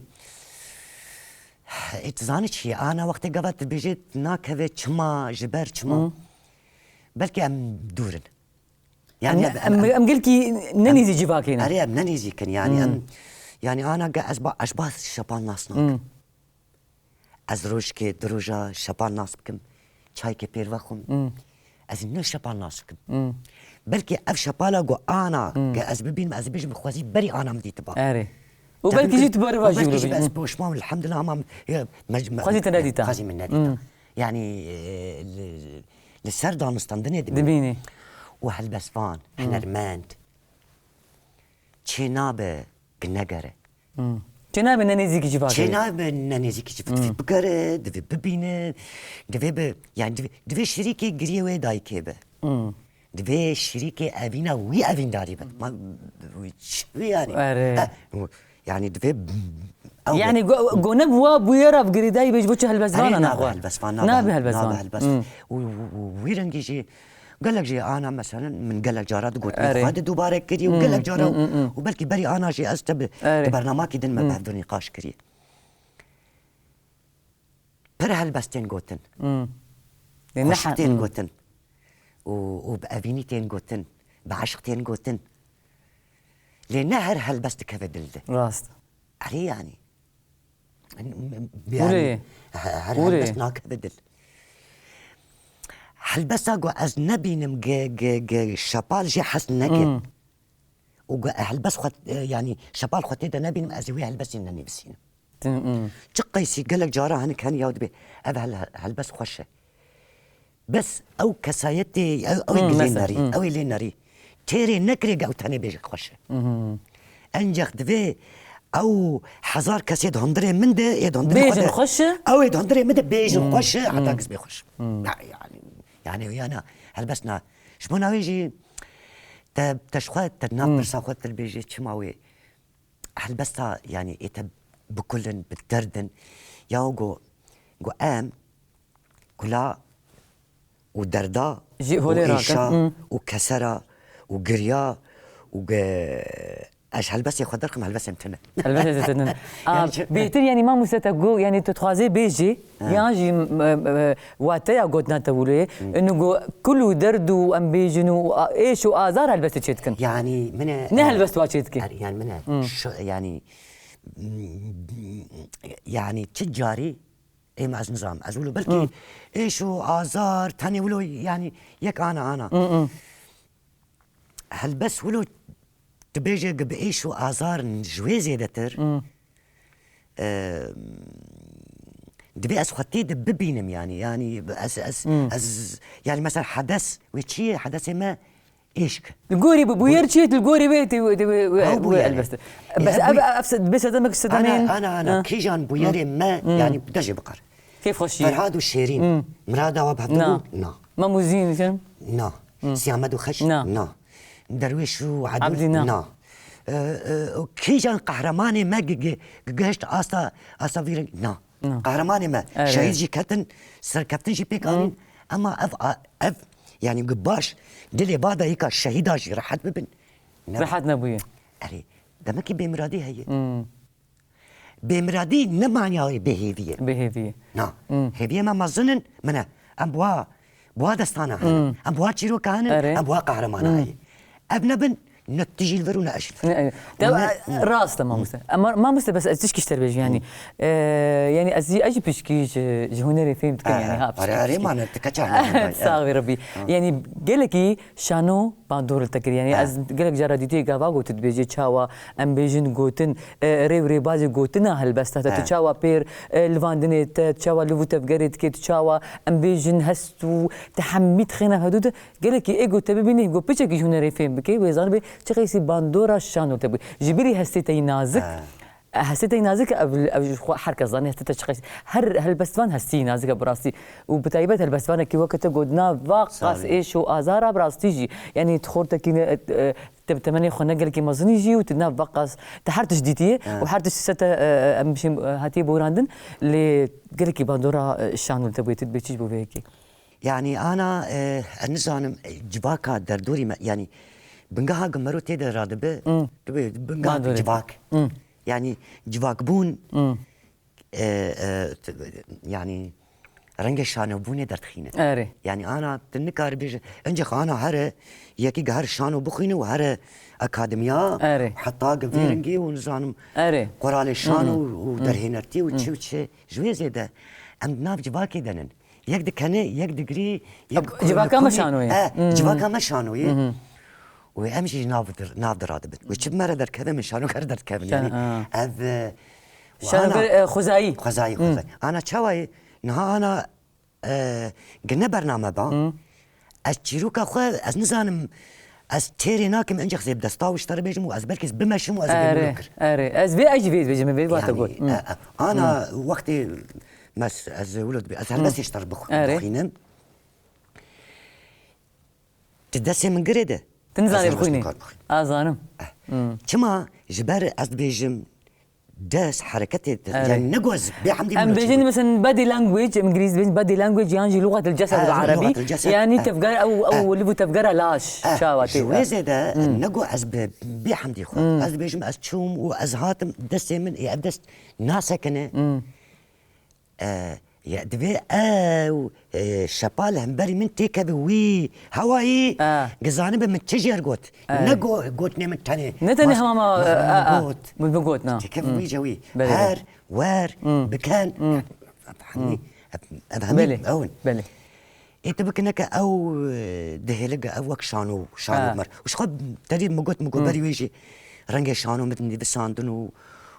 Ê, tu zanî çi ye? Ana wextê gava tu dibêjê nakeve çima, ji ber çima? Hı. Belkî em dûr in. Yanî Em, em, em, em, em gelkî ne nêzî civakê ne. Erê, em ne nêzîk in, yanî Hmm. em, yanî ana ge ez ba, ez ba şepan nas nakim. Hmm. Ez rojkê, du roja şepan nas bikim. Çaykê pêr vexwim. Hmm. Ez ne şepan nas bikim. Hmm. Belkî ev şepala ku ana, Hmm. ke ez bibînim, ez bibêjim xwezî berî ana min dîtiba. Erê. Û Te belkî bibî-, jî tu berî û vajî belkî wilo jî bî. ez Hmm. poşman, elhamdulillah, ama, e, mec-, me-, Xwezî te nedîta. Xwezî min nedîta. Hmm. Yanî, e, li, li ser danûstandinê dibînî. Dibînî. Û helbestvan, Hmm. hunermend, çênabe ki negere. Hmm. Çênabe ne nêzîkî civakê. Çênabe ne nêzîkî civakê. Hmm. Divê bigere, divê bibîne, divê bi, yanî divê, divê şirîkê giriyê wê dayikê be. Hmm. Divê şirîkê evîna wî evîndarî be. Ma, wî çi yanî? Erê. Eh, yanî divê ew be. Yanî go-, go ne bi wa bûyera bi girêdayî be ji bo çi helbestvan Erê, nabe naxwe. helbestvan, nabe Nabe hel-, helbestvan. nabe helbest. Hmm. Û, û, û wî rengî jî Gelek jî ana, meselen, min gelek cara di gotinê Erê. xwe de dubare kirî û Hmm, gelek cara hmm, û, hmm, hmm. û belkî berî ana jî ez te bi, Erê. di bernamakî din me Hmm. bi hev de nîqaş kirî. Pir helbest tên gotin. Hmm. Lê Xweşik neha-, tên hmm. gotin. Û, û bi evînî tên gotin. Bi eşq tên gotin. Lê ne her helbest dikeve dil de. Rast. Erê yanî. Wile ye. Yanî, he-, her Wile ye. helbest nakeve dil. Helbesta ku ez nebînim ge, ge, ge şepal jê hez nekin. Hmm. Û ku helbest xwe, e, yanî şepal xwe tê de nebînim, ez ê wê helbestê nenivîsînim. Tim, hmm. Çi qeysî gelek cara hinik hene ya dibê, ev hel-, helbest xweş e. Bes ew kesayetê, ew, ew ê Hmm, gilê mesela, nerî, hmm. ew ê lê nerî. Têrê nekirê ge ew tenê bêje xweş e. Hmm. Encex divê ew hezar kesê di hundirê min de, ê di hundirê xwe Bêjin de, xweş e? ew ê di hundirê min de bêjin Hmm. xweş e, heta Hmm. giz bê xweş. Hmm. Na, yanî, yanî, yanî, helbest na. Ji bo navê jî te, te ji xwe, te nav Hmm. pirsa xwe te dibêjê çima wê helbesta, yanî ê te bikulin, bi derdin. Ya go, go em kula û derda Ji û holê rakin. êşa Hmm. û kesera û girya û ge-, Ez helbestê xwe derxim, helbestên tune. Helbestê tune. Bêtir, yanî mamoste te got, yanî tu dixwazê bêjî, yan jî wateya gotina te wilo ye, inu got kul û derd û em bêjin û êş û azar helbestê çê dikin. Yanî min e. Ne helbest wa çê dike. Yanî min e. Yanî, yanî çi carî ê me ez nizam. Ez wilo belkî êş û azar tenê wilo yanî yek ana ana. Helbest wilo tu bêje gi bi êş û azar ji wê zêdetir, e, divê ez xwe tê de bibînim yanî. Yanî ez, ez, ez, yanî mesela hedes wê çi ye? Hedesê me êşk. Li gorî bi bûyer çi ye? Li gorî wê tê wê, wê, wê, Ew wê bûyer e. Helbest. Bes ev, ev, ev se-, dibê sedemek sedemên. Ana, ana, ana. Ha. Kîjan bûyerê me, yanî de jê biqer. Kêfxweşî. Ferhad û Şêrîn. Mirada we bi hev de bû? Na. Mem û Zîn, kim? Na. Siyamed û Xeş? Na. Na. Derwêş û Ebdî? Ebdî, na. Na. E, e, û kîjan qehremanê me gi-, gi-, gi-, gihişt asta, asta vî rengî? Na. Na. Qehremanê me. Erê. Şehîd jî ketin, serkeftin jî pêk anîn. Ema ev a-, ev, yanî gi baş dilê va dayika şehîda jî rehet bibin. Ne. Rehet nebûye. Erê, demekî bêmiradî heye. Bêmiradî ne manyayê bêhêvî ye. Bêhêvî ye. Na. Hêviyê me mezin in, min e. Em bi wa, bi wa destana hene. Em bi wa çîroka hene, Erê. Em bi wa qehramana heye. Ev nebin, ne tu jî li vir û ne ez jî li vir. Ne, e, te, Ne, e, rast e, mamoste. Em, mamoste, bes ez tişkî ji te re bêjim, yanî. E, yanî ez jî, ez jî pişkî ji, ji hunerê fêm dikim, yanî, ha, pişkî, erê, pişkî. Mane, tu keça hene. Sax bî Rebî. Yanî gelekî şano bandor li te kir. Yanî ez gelek cara dîtiye gava got tu dibêjê çawa em bêjin gotin, e, rê û rêbazê gotina helbesta te, tu çawa pêr, e, livandinê te, tu çawa liv û tevgerê dikê, tu çawa em bêjin hest û te hemî dixêne hevdû de. Gelekî ê got te bibînî, got piçekî ji hunerê fêm bike, wê zanibê çi qeysî bandora şano te bû. Ji bilî hestê te yî nazik, hestê te yî nazik, ev, ev ji xwe her kes zanî hestê te çi qeysî. Her helbestvan hestî yî nazik e bi rastî. Û bi taybet helbestvanekî weke te got na va qas êş û azara bi rastî jî. Yanî tu xortekî ne, e, te, temenê xwe ne gelekî mezinî jî û tu nav veqas, te her tişt dîtiye û her tişt ser te, e, em bişên, e, hatiye borandin, lê gelekî bandora, e, şano li te bûye, tu dibê çi ji bo vê yekê? Yanî ana, e, ez nizanim, e, civaka derdorî me, yanî bingeha ku mero tê de radibe, tu bê bingeha civak. Yanî civakbûn, e, e, t-, yanî rengê şanobûnê derdixîne. Erê. Yanî ana tu nikarî bêje, encex ana here yekî ge here şano bixwîne û here akademiya, Erê. Heta ge vê rengî û nizanim Erê. Qoralê şano û, û derhênertî û çi û çi. Ji wê zêde em di nav civakê de nin. Yek dikene, yek digirî, yek civaka me şano ye. E, civaka me şano ye. Û em jî nav dir-, nav de radibin. Wê çi bi me re derkeve, min şanoker derdikevin. Şan-, yanî ha. Ev, e, Şanoker, ana, e, xwezayî. Xwezayî, xwezayî. Ana çawa ye? Niha ana, e, gine bername ba. Ez çîroka xwe, ez nizanim, ez têrê nakim, encex zê bi desta wişta re bêjim û ez belkî ez bimeşim û ez ê bêmûr kir. Erê, erê. Ez vê, ez jî vê dibêjim, vê wate got. Yanî, e, e, ana wextê mes-, ez wilo dibê, ez helbestê ji te re bix-, Erê. Bixwînim. Di destê min girê de. Tu nizanî bixwînî. Ez helbestê kar bixwînim. A, zanim. Eh. Çima? Ji ber ez dibêjim dest hereketê te. Erê. Yanî ne goz bê hemdî Em bêjin mesela body language, em îngilîz dibêjin body language yan jî luxet el cesed bi erebî. Luxet el cesed. Yanî tevger ew, ew liv û tevgera laş. Eh, çawa tê. Ji wê zêde ne go ez bi bê hemdî xwe. Ez dibêjim ez çûm û ez hatim destê min ê ev dest nasekine. E, ya, divê ew, e, şepa li hemberî min têkeve wî hewayî, e, gizanibe min çi jê re got. E. Ne go-, gotinê min tenê. Ne tenê mas-, hema ma, mas e, e, e, got. Min bigot, na. Têkeve wî cewî. Belê, belê. Her, wer, biken. Ev hemî, ev, ev hemî ew in. Belê. Ê tu bikineke ew, e, dihêlige ev wek şano, şano mer. Û ji xwe terî min got, min got berî wê jî rengê şano min nivîsandin û,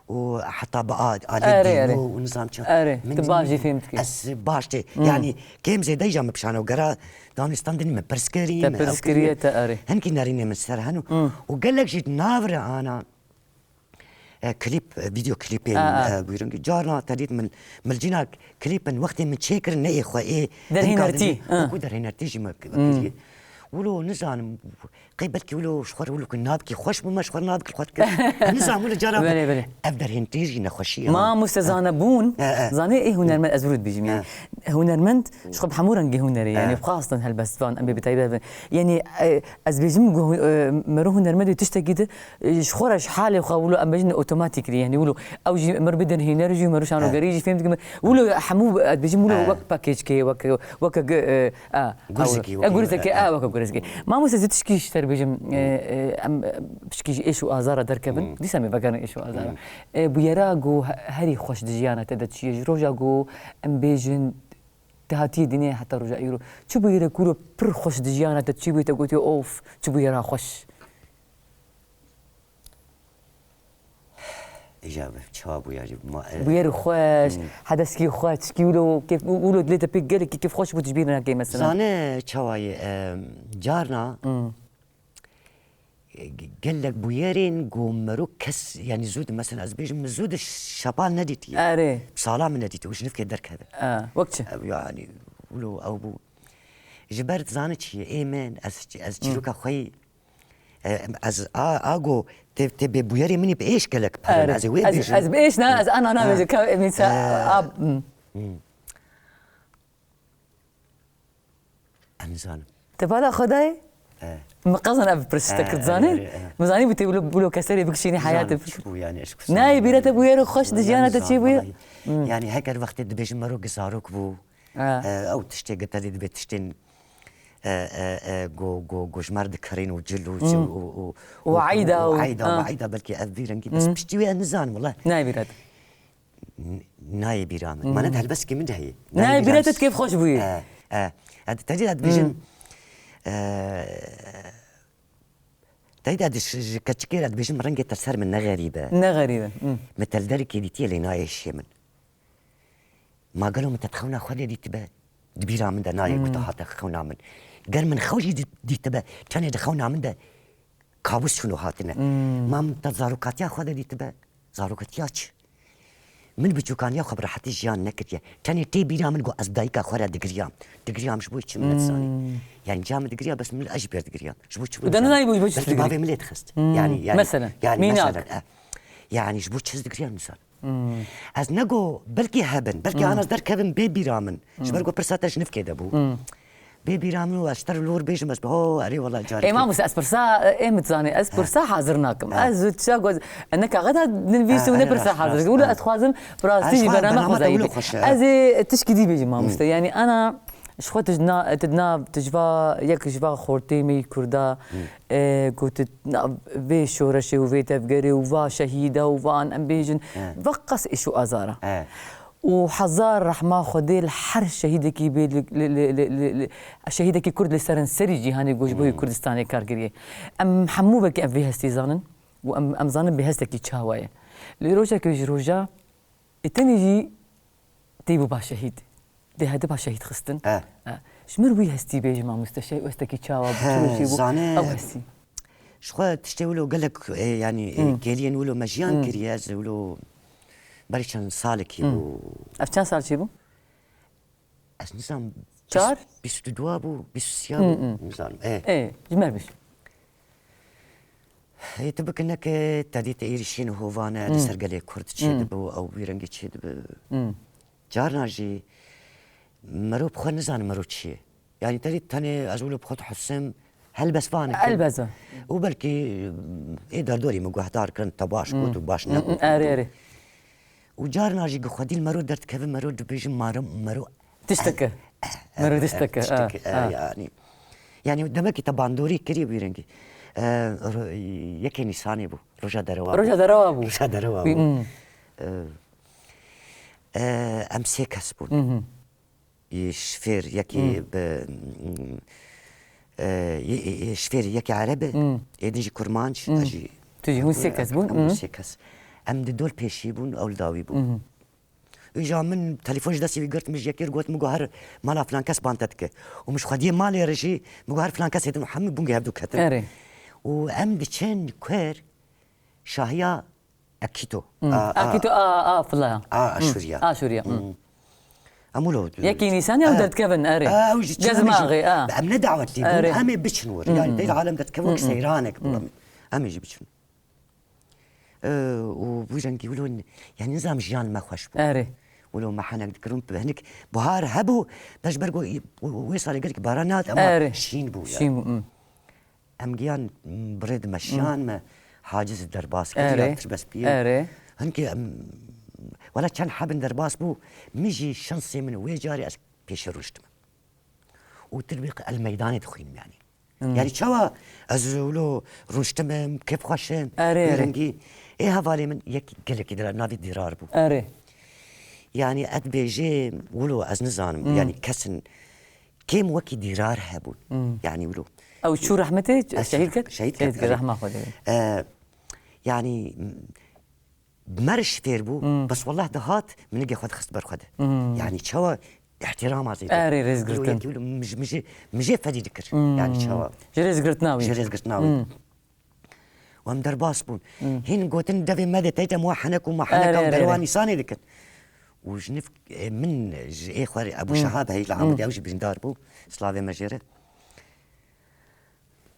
û heta bi a-, alî dîno û nizam çi. Erê, tu baş jî fêm dikî. Ez baş tê. Yanî kêm zêde jî min bi şanogera danûstandinî min pirs kirî, min ew kiriye. Te pirs kiriye, te erê. Hinkî nerînê min ser heno. Û gelek jî di nav re ana. E, klîp, e, vîdeo klîpên, e, bûyî rengî. Carna te dît min, milcîna klîpin wextê min çêkirin ne ê xwe ê derhênertî, hinka dinê, ha. Wekû derhênertî jî me k-, kiriye. Wilo nizanim, qey belkî wilo ji xwe re wilo ku nabikî xweş bûme, ji xwe re nabikî xwe dike. Nizanim wilo cara Belê, belê. Ev derhêntî jî nexweşî ye. Ma Mûse zane bûn, E, e. Zanê ê hunermend, ez vir dibêjim yani. E. Hunermend ji xwe bi hemû rengê hunerê yani, E. bi xastin helbestvan, em bê bi taybet bin. Yani, e, ez bêjim ku, e, mero hunermendê tiştekî di, e, ji xwe re, ji halê xwe wilo em bêjin otomatîk rî yani wilo ew jî mero bidin hîner jî mero şanogerî jî fêm dikim. Wilo hemû, ez bêjim wilo E. wek pakêçkê, wek, wek, e, A, Gurzekî ew, wekî, ew gurzekî, e, e. A, weke gurzekî. Mamoste, ez ê tişkî ji te re bêjim, e, e, em, e, pişkî ji êş û azara derkevin. Hmm. Dîsa em ê vegerin êş û azara. Hmm. E, bûyera ku he-, herî xweş di jiyana te de çi ye? Ji roja ku em bêjin te hatiye dînê heta roja îro. Çi bûyere ku pir xweş di jiyana te çi bûye te gotiye, "Of, çi bûyera xweş." Îja çawa bû ya jî ma, e, Bûyerî xweş, Hmm. hedeskî xweş, tişkî wilo kêf, wilo dilê te pê gelekî kêf xweş bû, tu ji bîr nakê mesela. Zane çawa ye, e, carna, Hmm. e, ge-, gelek bûyerên ku mero kes, yani zû de, mesela ez bêjim, min zû de şapal nedîtiye. Erê. Sala min nedîtiye, û ji nifkê derkeve. E, wek çi? E, yani, wilo ew bû. Ji ber zane çi ye, ê min, ez, ez Hmm. çîroka xwe yî, E, ez a, a go te, te bê bûyerê min î bi êş gelek pirin. Erê. Ez ê wê Ez, bêjim. ez bi êş ne, ez ana Ha. nabêjim. Ka, min se, Ha. a, hmm. Hmm. Em nizanim. Te bala xwe dayê? E. Min qezan ev pirs te Ha, kir zanî? erê, erê, e. Min zanî bi te wilo, wilo keserê bikişînî Nizanim, heyatê. çi bû yani, ez ku Nayê bîra te bûyerê xweş di jiyana te çê bûye? Nizanim, wallahî. Hmm. Yani heger wextê dibêjim mero gi zarok bû. Ha. E, ew tiştê gi te dê dibê tiştên, e, e, e, go, go, go ji me re dikerên û cil û çi Hmm. û, û, Û eyda û, û eyda û ha. eyda belkî ev vî rengî bes Hmm. piştî wê ez nizanim wele. Nayê bîra te. N-, nayê bîra min. Hmm. Mane di helbestekê min de heye. Nayê bîra te dikê xweş bûyî. E, e. E, di tedî de dibêjin, Hmm. e, tedî de di ş-, ji keçikê re dibêjin rengê te ser min ne xerîb e. Ne xerîb e. Hmm. Me te li derikê dîtiye lê nayê hişê min. Ma gelo min te di xewna xwe de dîtibe? Di bîra min de nayê ku te Hmm. hate xewna min. Ger min xew jî dî-, dîtibe, tenê di xewna min de kabûs çûn û hatine. Hmm. Ma min te zarokatiya xwe de dîtibe? Zarokatiya çi? Min biçûkaniya xwe bi rehetî jiyan nekiriye. Tenê tê bîra min ku ez dayika xwe re digiriyam. Digiriyam ji bo çi min nedizanî. Hmm. Yani ca min digiriya bes min ez jî pêr digiriyam. Ji bo çi min Tu de nizanî? nizanî bû, ji bo çi Belkî digirî? bavê min lê dixist. Hmm. Yani, yani, Mesela, yani mînak. mesela, e. Yani ji bo çi ez digiriyam nisan. Hmm. Ez nego belkî hebin, belkî Hmm. ana ez derkevim bê bîra min. Ji ber Hmm. ku pirsa te ji nifkê de bû. Hmm. Bê bîra min û ez ji te re lor bêjim, ez ho, erê wela carê. Ê mamoste, ez pirsa, ê min dizanî, ez He. pirsa hazir nakim. He. Ez tişta ku ez ne kaxeta dinivîsim He, û ne erê pirsa rast, hazir rast, kim. Wilo rast. ez dixwazim bi rastî Ez jî xwe bername bernama xwe te wilo zayî. xweş e. Ez ê tişkî dî bêjim mamoste. Hmm. Yani ana ji xwe tu ji na-, tu di nav, tu ji va, yek ji va xortê me yî Kurda, Hmm. e, ku tu di nav vê şoreşê û vê tevgerê û va şehîda û van em bêjin, He. va qas êş û azara. He. Û hezar rehma Xwedê li her şehîdekî bê, li, li, li, li, li, li, şehîdekî Kurd li serin serî cîhanê ku ji bo Hmm. Kurdistanê kar kiriye. Em hemû belkî em vê hestî zanin û em, em zanin bê hestekî çawa ye. Lê rojekê ji roja ê tenê jî tê bû ba şehîd. Dê hedi ba şehîd xistin. E. E. Ji mir wî hestî bêjim mamoste, şehîd hestekî çawa bû, He, çi rojê bû, zane- ew hestî. Ji xwe tiştê wilo gelek, e, yani, e, Hmm. kêliyên wilo me jiyan Hmm. kiriye, ez wilo berî çend salekî Hmm. bû. Ev çend sal çê bû? Ez nizam. Çar? Bîst û du bû, bîst û sê Hmm, bû, hmm. nizanim. E. E, ji me biş. Ê, tu bikineke te dî te êrîşên hovane Hmm. li ser gelê Kurd Hmm. çêdibe û ew wî rengî çêdibe. Hmm. Carna jî mero bi xwe nizane mero çi ye. Yani te dî tenê ez wilo bi xwe dihusim, helbestvanek in. Helbest. Û belkî, ê derdorî min guhdar kirin, te baş Hmm. got û baş Hmm, negot. hmm, erê, erê. Û carna jî gi xwedî li mero derdikeve mero dibêjim mero, mero Tişteke. Eh, eh, Mero eh, tişteke, tişteke, eh, eh, eh. yani. Yani demek ki te bandorî kiriye wî rengî. Eh, ro-, yekê Nîsanê bû. Roja derewa bû. Roja derewa bû. Roja derewa Wî, bû. hmm. Eh, eh, em sê kes bûn. Mhm. Yê şifêr yekî Hmm. bi, mm, eh, yê, yê, yê şifêr yekî Ereb e, Hmm. ê din jî Kurmanc, Hmm. ez jî Tu jî hûn sê kes bûn? Em Hmm. sê kes. Em di dol pêşî bûn, ew li dawî bû. Mhm. Îja min telefon ji destê wî girt, min ji yekê re got, min got, her mala filan kes ban te dike. Û min ji xwediyê malê re jî, min got, her filan kesê din û hemû bûn hevdû ketin. Erê. Û em diçin kuer Şahiya Akito. Hmm. A, a, Akito, a, a, fila. A, Hmm. Aşûriya. Aşûriya, hmm. Hmm. Em wilo. Yekî Nîsanê ew derdikevin, erê. Ew jî çi, em jî, Gezmaxê, a. Em ne dawetlî bûn, Erê. Em ê biçin wir. Hı hı. Yani, teyda alem derdikeve wek seyranek bû. Hı hı. Em ê jî biçin. Ee, û bu rengî wilo, yani, nizam jiyan me xweş bû. Erê. Wilo me henek dikirin, hinek bahar hebû, da ji ber ku wê salê gelek baran nehat, ema Erê. Şîn bû, ya. Şîn bû, hı. Em giyan, m, birê di me şiyan me, haciz derbas kir, Erê. Ya tirbespiyê. Erê. Hinkî em, wela çend hebin derbas bû, min jî şansê min wê carê ez pêşê rûştim. Û tirbî el meydanê dixwînim yani. Hmm. Yani çawa ez wilo rûştim im, kêf xweş im, Erê, erê. Rengî. Ê hevalê min yek gelekî dira, navê Dîrar bû. Erê. Yani ez dibêjê wilo ez nizanim, Hmm. Yani kesin kêm wekî Dîrar hebûn. Hmm. Yani wilo. Ew çû rehmetê, Ez şehîd ket? Şehîd Şehîd ket, ket, erê. Rehma Xwedê. Ee, yani, m-, mer ji fêr bû, Hmm. Bes wellah dihat, min nigê xwe dixist ber xwe de. Hmm. Yani çawa îhtîrama zêde. Erê, rêzgirtin. Wilo yekî wilo mij-, mijê, mijê fedî dikir. Hmm. Yani çawa. Ji rêzgirtina wî. Ji rêzgirtina wî. Hmm. Û em derbas bûn. Hmm. Hîn gotin devê me de teyte em wa henek û ma henek Erê, em erê, derewa erê. Nîsanê dikin. Û ji niv, e, min ji ê xwe Ebû Hmm. Şehab heyî li Hmm. Amedê ew jî birîndar bû. Slavê me jê re.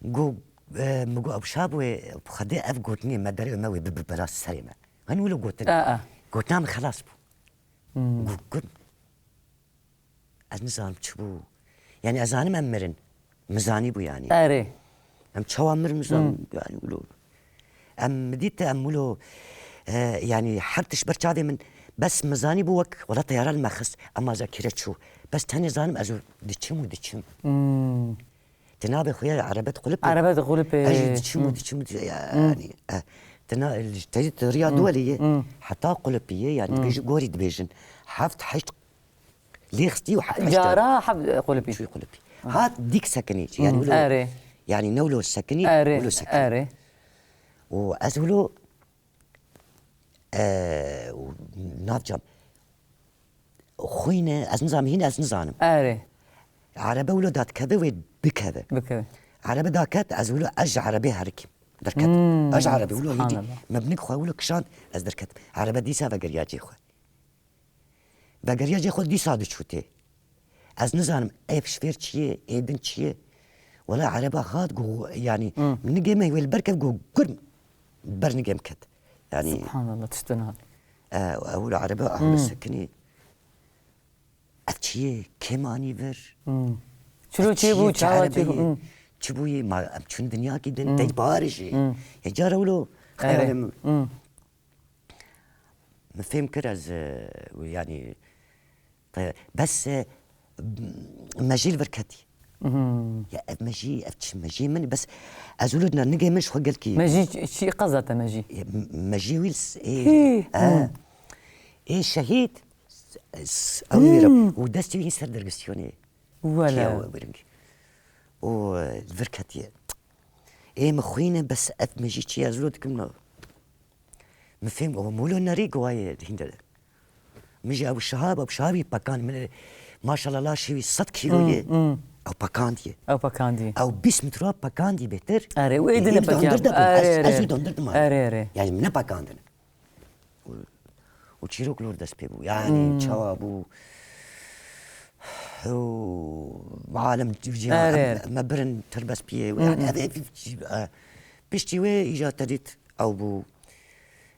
Got, e, min got, Ebû Şehab wê Xwedê ev gotinê me derê me wê bibe bela serê me. Hin wilo gotin. A, a. Gotina min xelas bû. Hmm. Got, got. Ez nizanim çi bû. Yani ez zanim em mirin. Min zanîbû yani. Erê. Em çawa mir min zan, Hmm. Yani wilo. Em min dît em wilo, e, yani her tişt ber çavê min. Bes min zanîbû wek wela teyara li me xist. Ema zekire çû. Bes tenê zanim ez diçim û diçim. Hmm. Ti nabê xuya erebe diqulipê. Erebe diqulipê. Ez jî diçim û Hmm. diçim û diçim. Hmm. Yani, e, ti na, te jî tu riya Hmm. duwelê ye. Hmm. Heta qulipî ye, yani Hmm. dibêjin gorî dibêjin. Heft, heşt Lê xistî û heft heşt Cara heb qulipî. Çûyî qulipî. Hat dîk sekinî. Yani Hmm, wilo, erê. Yani ne wilo sekinî, Erê, wilo sekinî. Erê. Û ez wilo, e, û navcam. Xwîne, ez nizam, hîn ez nizanim. Erê. Erebe wilo dadikeve wê bikeve. Bikeve. Erebe daket, ez wilo ez ji erebê herikîm. Derketim. Hmm, Ez ji erebê wilo hîdî. Subhanallah. Me binik xwe wilo kişand, ez derketim. Erebe dîsa vegeriya cê xwe. Vegeriya cê xwe dîsa diçû tê. Ez nizanim ev şifêr çi ye, ê din çi ye? Wela ereba hat got, yani, Hmm. nigê me wê li ber ket, got, gur ber nigê min ket. Yani, Subhanallah, tişt niha. E, ew li ereba Hmm. ahmet sekinî. Ev çi ye? Kêm anî vir? Hmm. Çilo Ev çi çi bû, ye? Çi çawa çi bû? Erebeyê? Hmm. Çi bûye? Ma em çûn dinyakî din, Hmm. tey baharê jî. Hmm. Ê cara wilo Erê. xeyalê min. Hmm. Min fêm kir ez, e, yani, te-, bes, e, mejî li vir ketî. Mhm. Ya ev mejî, ev çi mejî min, bes ez wilo dina nigê min ji xwe gelkî. Mejî çi, çi qeza te mejî? E, m-, mejî wî s-, ê, Hî, e, hmm. ê şehîd, s-, s-, ew Hmm. wî re, û destê wî hîn ser dergisyonê. Wele. Çiya we biring. Û, e, li vir ketiye. Ê min xwîne, bes ev mejî çi ye, ez wilo dikim na. Min fêm, o mulo nerî guwayê hîn de. Min jî ew şahab, ew şahabî pekan, min, maşallah, laşê wî sed kîlo Hmm, ye. hmm. Ew pekandiye. Ew pekandiye. Ew bîst metre pekandiye bêtir. Erê, û ê din Ê, pekiya. Dondirde bû. Erê, Ez, erê. ez wî dondirdim abi. Erê, erê. Yani min ne pekandin. Û, û çîrok lor dest pê bû. Yani Hmm. çawa bû? Û alem cîhan, Erê. em, me birin tirbespiyê. Hmm, Yani hmm. ev, ev, e, piştî wê îca te dît ew bû,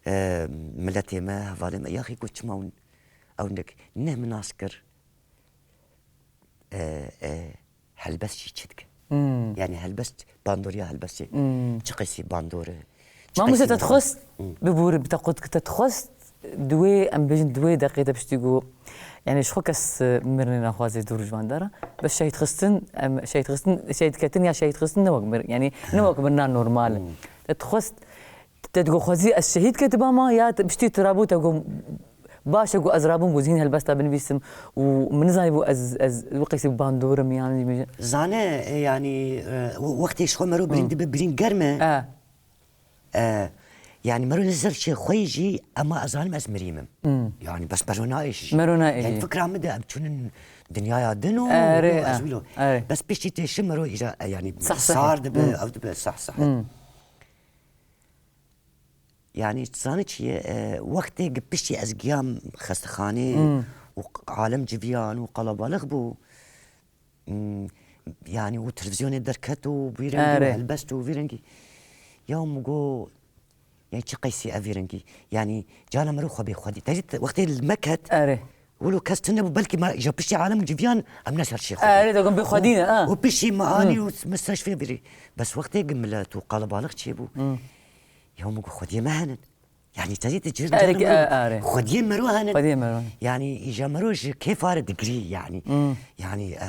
e, miletê me, hevalê me. Yaxî ku çima hûn ew nek neh min nas kir. E, e, helbest jî çi dike? Hmm. Yani helbest, bandoriya helbestê. Hmm. Çi qesî bandor e? Çi Mamoste qesî te dixwest Hmm. bibûre, bi te qut te dixwest di wê, em bêjin di wê deqê de piştî ku, yani ji xwe kes, e, mirinê naxwazê dûr ji van dara. Bes şehîd xistin, em şehîd xistin, şehîd ketin ya şehîd xistin ne wek mir, yani ne wek mirina normal. Hmm. Te dixwest Te digo xwezî ez şehîd ketiba ma ya te piştî tu rabû te got baş e, got ez rabûm, got zîn helbesta binivîsim û min nizanîbû ez, ez wî qeysî bandor im yan jî min Zane, e, yani, e, wextê ji xwe mero birîn Hmm. dibe, birîn germ e. E. E, yani mero li ser çê xwe jî, ema ez zanim ez mirîm im. Hmm. Yani bes mero naêşî jî. Mero naêşî. Yani fikra min de em çûnin dinyaya din û Erê, û ez e, wilo. erê. Bes piştî tê şi mero îca, e, yani Sah sah. sar dibe, Hmm. ew dibe sah sah. Hmm. Yani, tu zanî çi ye? E, wextê gi piştî ez giyam xestexanê Hmm. û alem civiyan û qalabalix bû. Hmm, yani û televîzyonê derket û vî rengî û Erê. helbest û vî rengî. Ya min got, yani çi qeysî ev vî rengî? Yani cana mero xwe bê xwedî. Te dît wextê li me ket, Erê. wilo kes tune bû, belkî me îja piştî alem civiyan em ne ser şê xwedî. Erê, dogum bê xwedî ne, ha. Û piştî me anî û me ser şê vîrî. Bes wextê gi milet û qalabalix çêbû. Hmm. Ya min got xwediyê me henin. Yani te dît cihê Erê, cana e, mero, erê. xwediyê mero henin. Xwediyê mero henin. Yani îja mero ji kêfa re digirî yani. Hmm. Yani, e,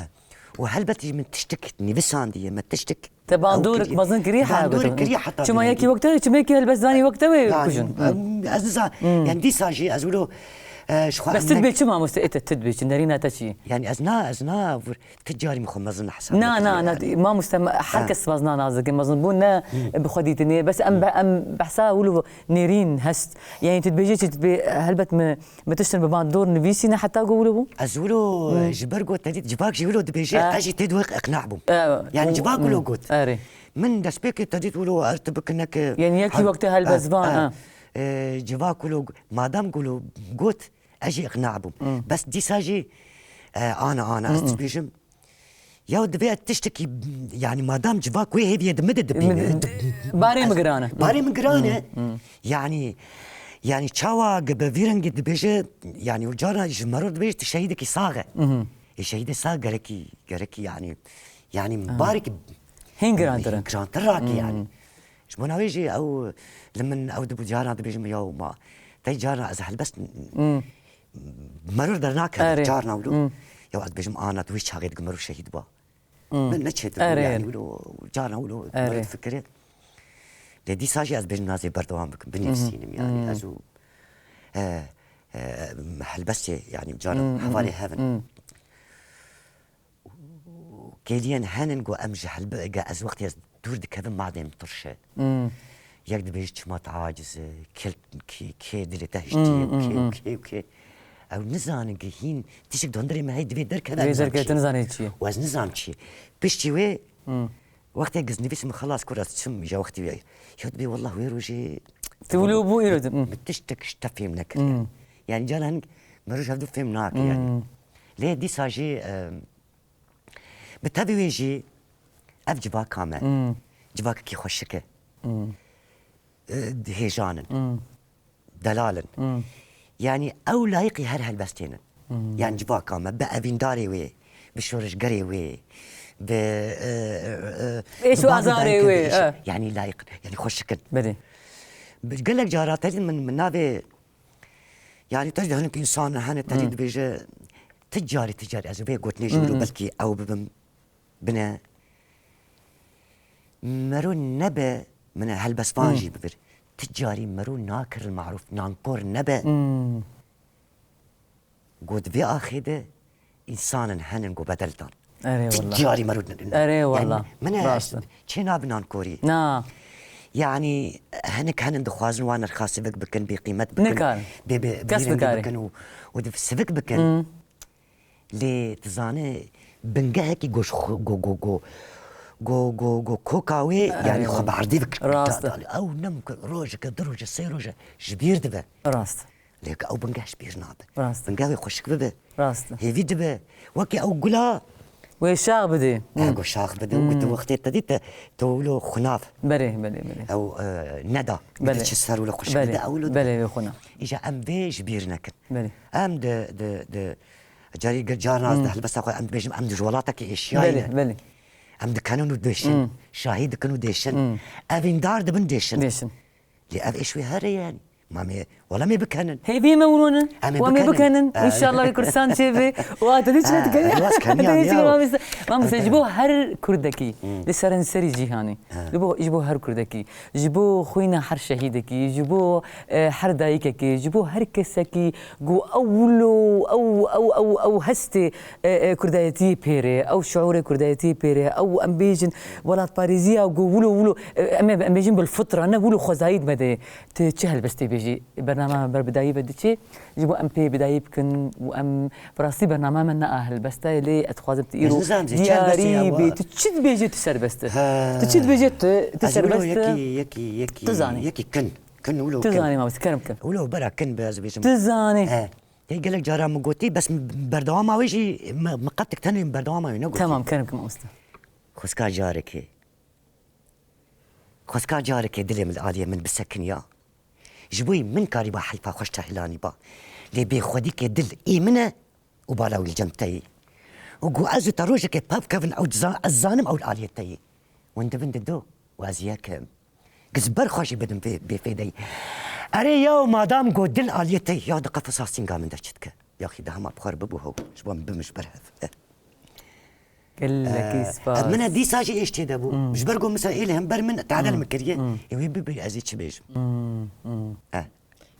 û helbet jî min tiştik nivîsandiye, me tiştik Te bandorek ew kiriye. mezin kiriye ha, Bandorek gotin. kiriye heta Çima bîrî. yekî wek te, çima yekî helbestvanî wek te wê Yani, kujin? em, ez nizan, Hmm. yani dîsa jî ez wilo, e, ji xwe Bes em tu nek- dibê çi mamoste, ê te tu dibê çi, nerîna te çi ye? Yani ez na, ez na vur, tu carî min xwe mezin hesab Na, na, na, yani. mamoste, me- her Ha. kes mezina nazik e, mezin bû ne Hmm. bi xwe dîtinê. Bes em, Hmm. be- em behsa wilo nêrîn hest. Yani tu dibêjî çi, tu dibê, helbet me, me tiştin bi bandor nivîsîne heta ku wilo bû? Ez wilo, Hmm. ji ber got te dît civak jî wilo dibêje, Ha. ez jî tê dû iqna bûm. E, Yani û- civak wilo Hmm. got. Erê. Min destpêkê te dît wilo er tu bikineke Yani yekî hel- wekte helbestvan, Ha, ha. ha. E, civak wilo, madam wilo got, ez jî iqna bûm. Hmm. Bes dîsa jî, e, ana, ana, ez Hmm. dibêjim. Ya divê ez tiştekî, yani madam civak wê hêviyê di min de dibîne. Min- Barê min giran e. Barê min giran e. Hmm, hmm. Yani, yani çawa gi bi vî rengî dibêje, yani û cara ji mero dibêje tu şehîdekî sax e. Mhm. Ê şehîdê sax gerekî, gerekî yani, yani Aha. barekî Hîn girantir e. hîn girantir rakî yani. Hmm. Ji bona wê jî ew li min ew dibû, carna dibêjim ya ma. Tey carna ez helbest Hmm. Merûr dernakeve, Erê. carna wilo. Hmm. Ya ez dibêjim ana tu wî çaxê digi merûr şehîd ba. Hmm. Min neçêtir Erê. yani wilo, carna wilo Erê. merûr fikirê. Lê dîsa jî ez dibêjim nazê berdewam bikim, binivîsînim yani. Hmm. Ez û, e, e, helbestê yani carna Hmm, hmm, hevalê hmm. hevin. Hmm. Kêliyên henin ku em ji helbe-, ge ez wextê ez dûr dikevim madê min tirş e. Hmm. Yek dibêje çima te aciz e, kê, kê, kê dilê te hiştiye Hmm, û kê hmm, û hmm. kê û kê. Ew nizanin ku hîn tiştek di hundirê me heye divê derkeve, Divê em nizan derkeve, çi tu ye. nizanî çi ye. Û ez nizam çi ye. Piştî wê, Hmm. wextê giznivîs min xelas kir ez çim, ya wextî wê. Ya dibê wallah wê rojê Tu wilo bû îro tu, hmm. min tiştek ji te fêm nekir. Hmm. Yani caran meriv hevdu fêm nake yani. Hmm. Lê dîsa jî, e, Bi tevî wê jî ev civaka me, Hmm. civakekî xweşik e. Hmm. E, hêjan in. Hmm. Delal in. Hmm. Yanî ew layiqî her helbestên in. Hmm. Yanî civaka me bi evîndarê wê, bi şoreşgerê wê, bi, e, e, e, Êş bi û bavê azarê dayikê wê, de êş-, e. yanî layiq in, yanî xweşik in. Belê. Bi gelek cara te dî min, min navê Yani te ji hinek însan hene te jî Hmm. dibêje, ti carî, ti carî ez ê vê gotinê jî Hmm. wilo belkî ew bibim bine. Mero nebe, min e helbestvan Hmm. jî bibir. Ti carî mero nakir marûf, nankor nebe. Hmm. Got vê axê de însanin henin ku bedel dan. Erê Ti wallah. carî mero Erê wallah. Min e Rast e. çê nabi nankorî. Na. Yani hinek henin dixwazin wan nirxa sivik bikin, bê qîmet bikin. Nikarin. Bê, bê, Kes bê rengî bikarê. bikin û, û di sivik bikin. Hmm. Lê tu zane bingehekî goş xu-, go, go, go, go, go, go, koka wê, Erê yani xwe wallah. bi erdê bik-, Rast e. da-, da-, ew nemkin rojeke, du roje, sê roje ji bîr dibe. Rast. Lê ka ew bingeh ji bîr nabe. Rast. Bingeh wê xweşik bibe. Rast. Hêvî dibe. Wekî ew gula. Wê şax bidê. Ew Hmm. go şax bide û Hmm. tu wextê te dîte, tu wilo xunav. Belê, belê, belê. Ew, e, neda. Belê. Dîte çi ser wilo xweşik Belê. bide, ew wilo Belê, wê xuna. Îja em vê ji bîr nekin. Belê. Em di, di, di, carî gir carna Hmm. di helbesta xwe em dibêjim, em di ji welatekî êşiyayî Belê, ne. belê. Em dikenin û dêşin. Hmm. Şahî dikin û dêşin. Hmm. Evîndar dibin dêşin. Dêşin. Lê ev êş wê here yani. Ma me, wala me bikenin. Hêvî me wilo ne. Em ê Wa me bikenin. bikenin. Ee. Înşallah wê Kurdistan çêbe. Wa te dî çi Ee, dikene? Ee, waz keniya, Te dî çi ya. wilo wisa? Mam se ji bo her Kurdekî Hmm. li serenserî cîhanê. Ha. Ji bo, ji bo her Kurdekî. Ji bo xwîna her şehîdekî. Ji bo, e, her dayikekî. Ji bo her kesekî ku ew wilo, ew, ew, ew, ew hestê, e, e, Kurdayetiyê pêre. Ew şiûrê Kurdayetiyê pêre. Ew em bêjin welatparêziya ku wilo, wilo, e, em ê, em bêjin bil fitra, ne wilo xwezayî di me de ye. Tu çi helbestê bêjî? Bernama me ber bi dayî ve diçe, ji bo em pê bi dayî bikin û em, bi rastî bernama me ne a helbesta ye, lê ez dixwazim tu Ez îro nizam zê çi helbestê diyarî ye, bê. wa- Tu çi dibêjî tu serbest î. He. Tu çi dibêjî tu, tu Ez wilo serbest î. yekî, yekî, yekî, Tu zanî. yekî kin. Kin wilo Tu kin. zanî mamoste, kerem kin. Wilo bera kin be ez bêjim. Tu zanî. He. Tê gelek cara min gotî, bes min berdewama wê jî, min, min qetik tenê min berdewama wê negotî. Tamam, kerem kim usta. Xwezka carekê. Xwezka carekê dilê min li aliyê min bisekiniya. Ji bo min karîba heyfa xweş te hilanî ba. Lê bêxwedîkê dil ê min e û bala wî li cem te yê. Û ku ez û te rojekê pev kevin ew diza-, ez zanim ew li aliyê te yê. Win divin dido û ez yekim. Giz ber xwe jî bidim vê bêfêdeyî. Erê ya madam got dil aliyê te ya di qefesa sînga min de çi dike? Yaxî de hema bi xwe re bibû hew. Ji bo min bimin ji ber hev. Gelekî spas. Min e dîsa jî êş tê de bû. Ji ber ku min ser êlê hember min tadel min kiriye. Ê wî bibî ez ê çi bêjim? Eh.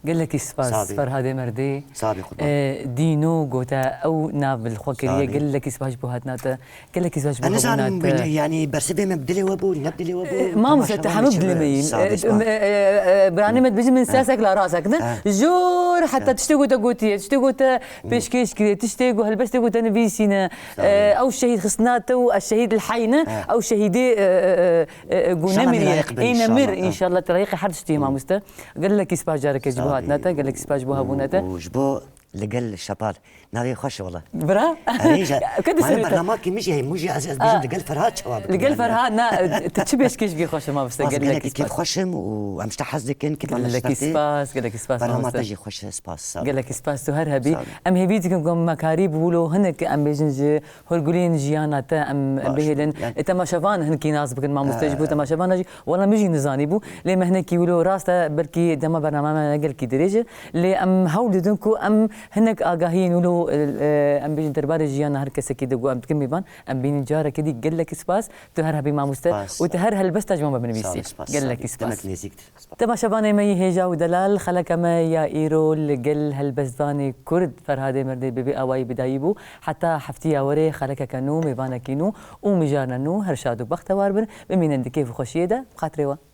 Gelekî spas Sabî. Ferhadê Merdê. Sabî qurban. E, Dîno gote ew nav li xwe kiriye. Sabî. Gelekî spas ji bo hatina te. Gelekî spas ji bo Ez nizanim hebûna te. Yanî bersivê me bi dilê we bû, ne bi dilê we bû. E, mamoste, te hemû bi dilê me yîn. Sabî, spas. E, e, e, e, beranê me dibêjin min siyasek la rasek ne. Jor heta tiştê ku te gotiye, tiştê ku te pêşkêş kiriye, tiştê ku helbestê ku te nivîsîne. Sabî. E, ew şehîd xistina te û ez şehîd li heyne, ew şehîdê, e, e, e, e, ku nemiriye. Ê nemir, înşallah, te layîqê her tiştî mamoste. Gelekî spas careke ji bo hatina te, gelekî spas ji bo hebûna te. Û ji bo li gel Şepal. Navê xweş e wela. Bira? Erê, ji, Kedi mane serê te. Bernamakî min jî heye, min jî ez, ez bêjim li gel Ferhat çawa bikim. Li gel Ferhat, na, tu çi pêşkêş bikî xweş e mamoste, gelekî spas. Kêf xweş im û em ji te hez dikin, kêfa me ji te tê. Gelekî spas, gelekî spas mamoste. Bernama te jî xweş e, spas, sağ ol. Gelekî spas, tu her hebî. Sağ ol. Em hêvî dikin ku me karî bi wilo hinek em bêjin ji Hûrgulên jiyana te em bihêlin. Temaşevan hinkî nas bikin mamoste ji bo temaşevana jî. Wela min jî nizanîbû. Lê me hinekî wilo rast e, belkî dema bernama me ne gelkî dirêj e. Lê em hewl didin ku em hinek agahiyên wilo, e, em bêjin derbarê jiyana her kesekî de ku em dikin mêvan, em bînin carekê dî gelekî spas. Tu her hebî mamoste û tu her helbesta ji bo me binivîsî. Gelekî spas. Demek nêzîk. Temaşevanê me yî hêja û delal, xeleka me ya îro li gel helbestvanê Kurd Ferhadê Merdê bi vî awayî bi dayî bû. Heta heftiya werê xelekeke nû, mêvanekî nû û mijarine nû, her şad û bextewar bin. Bimînin di kêf û xweşiyê de, bi xatirê we.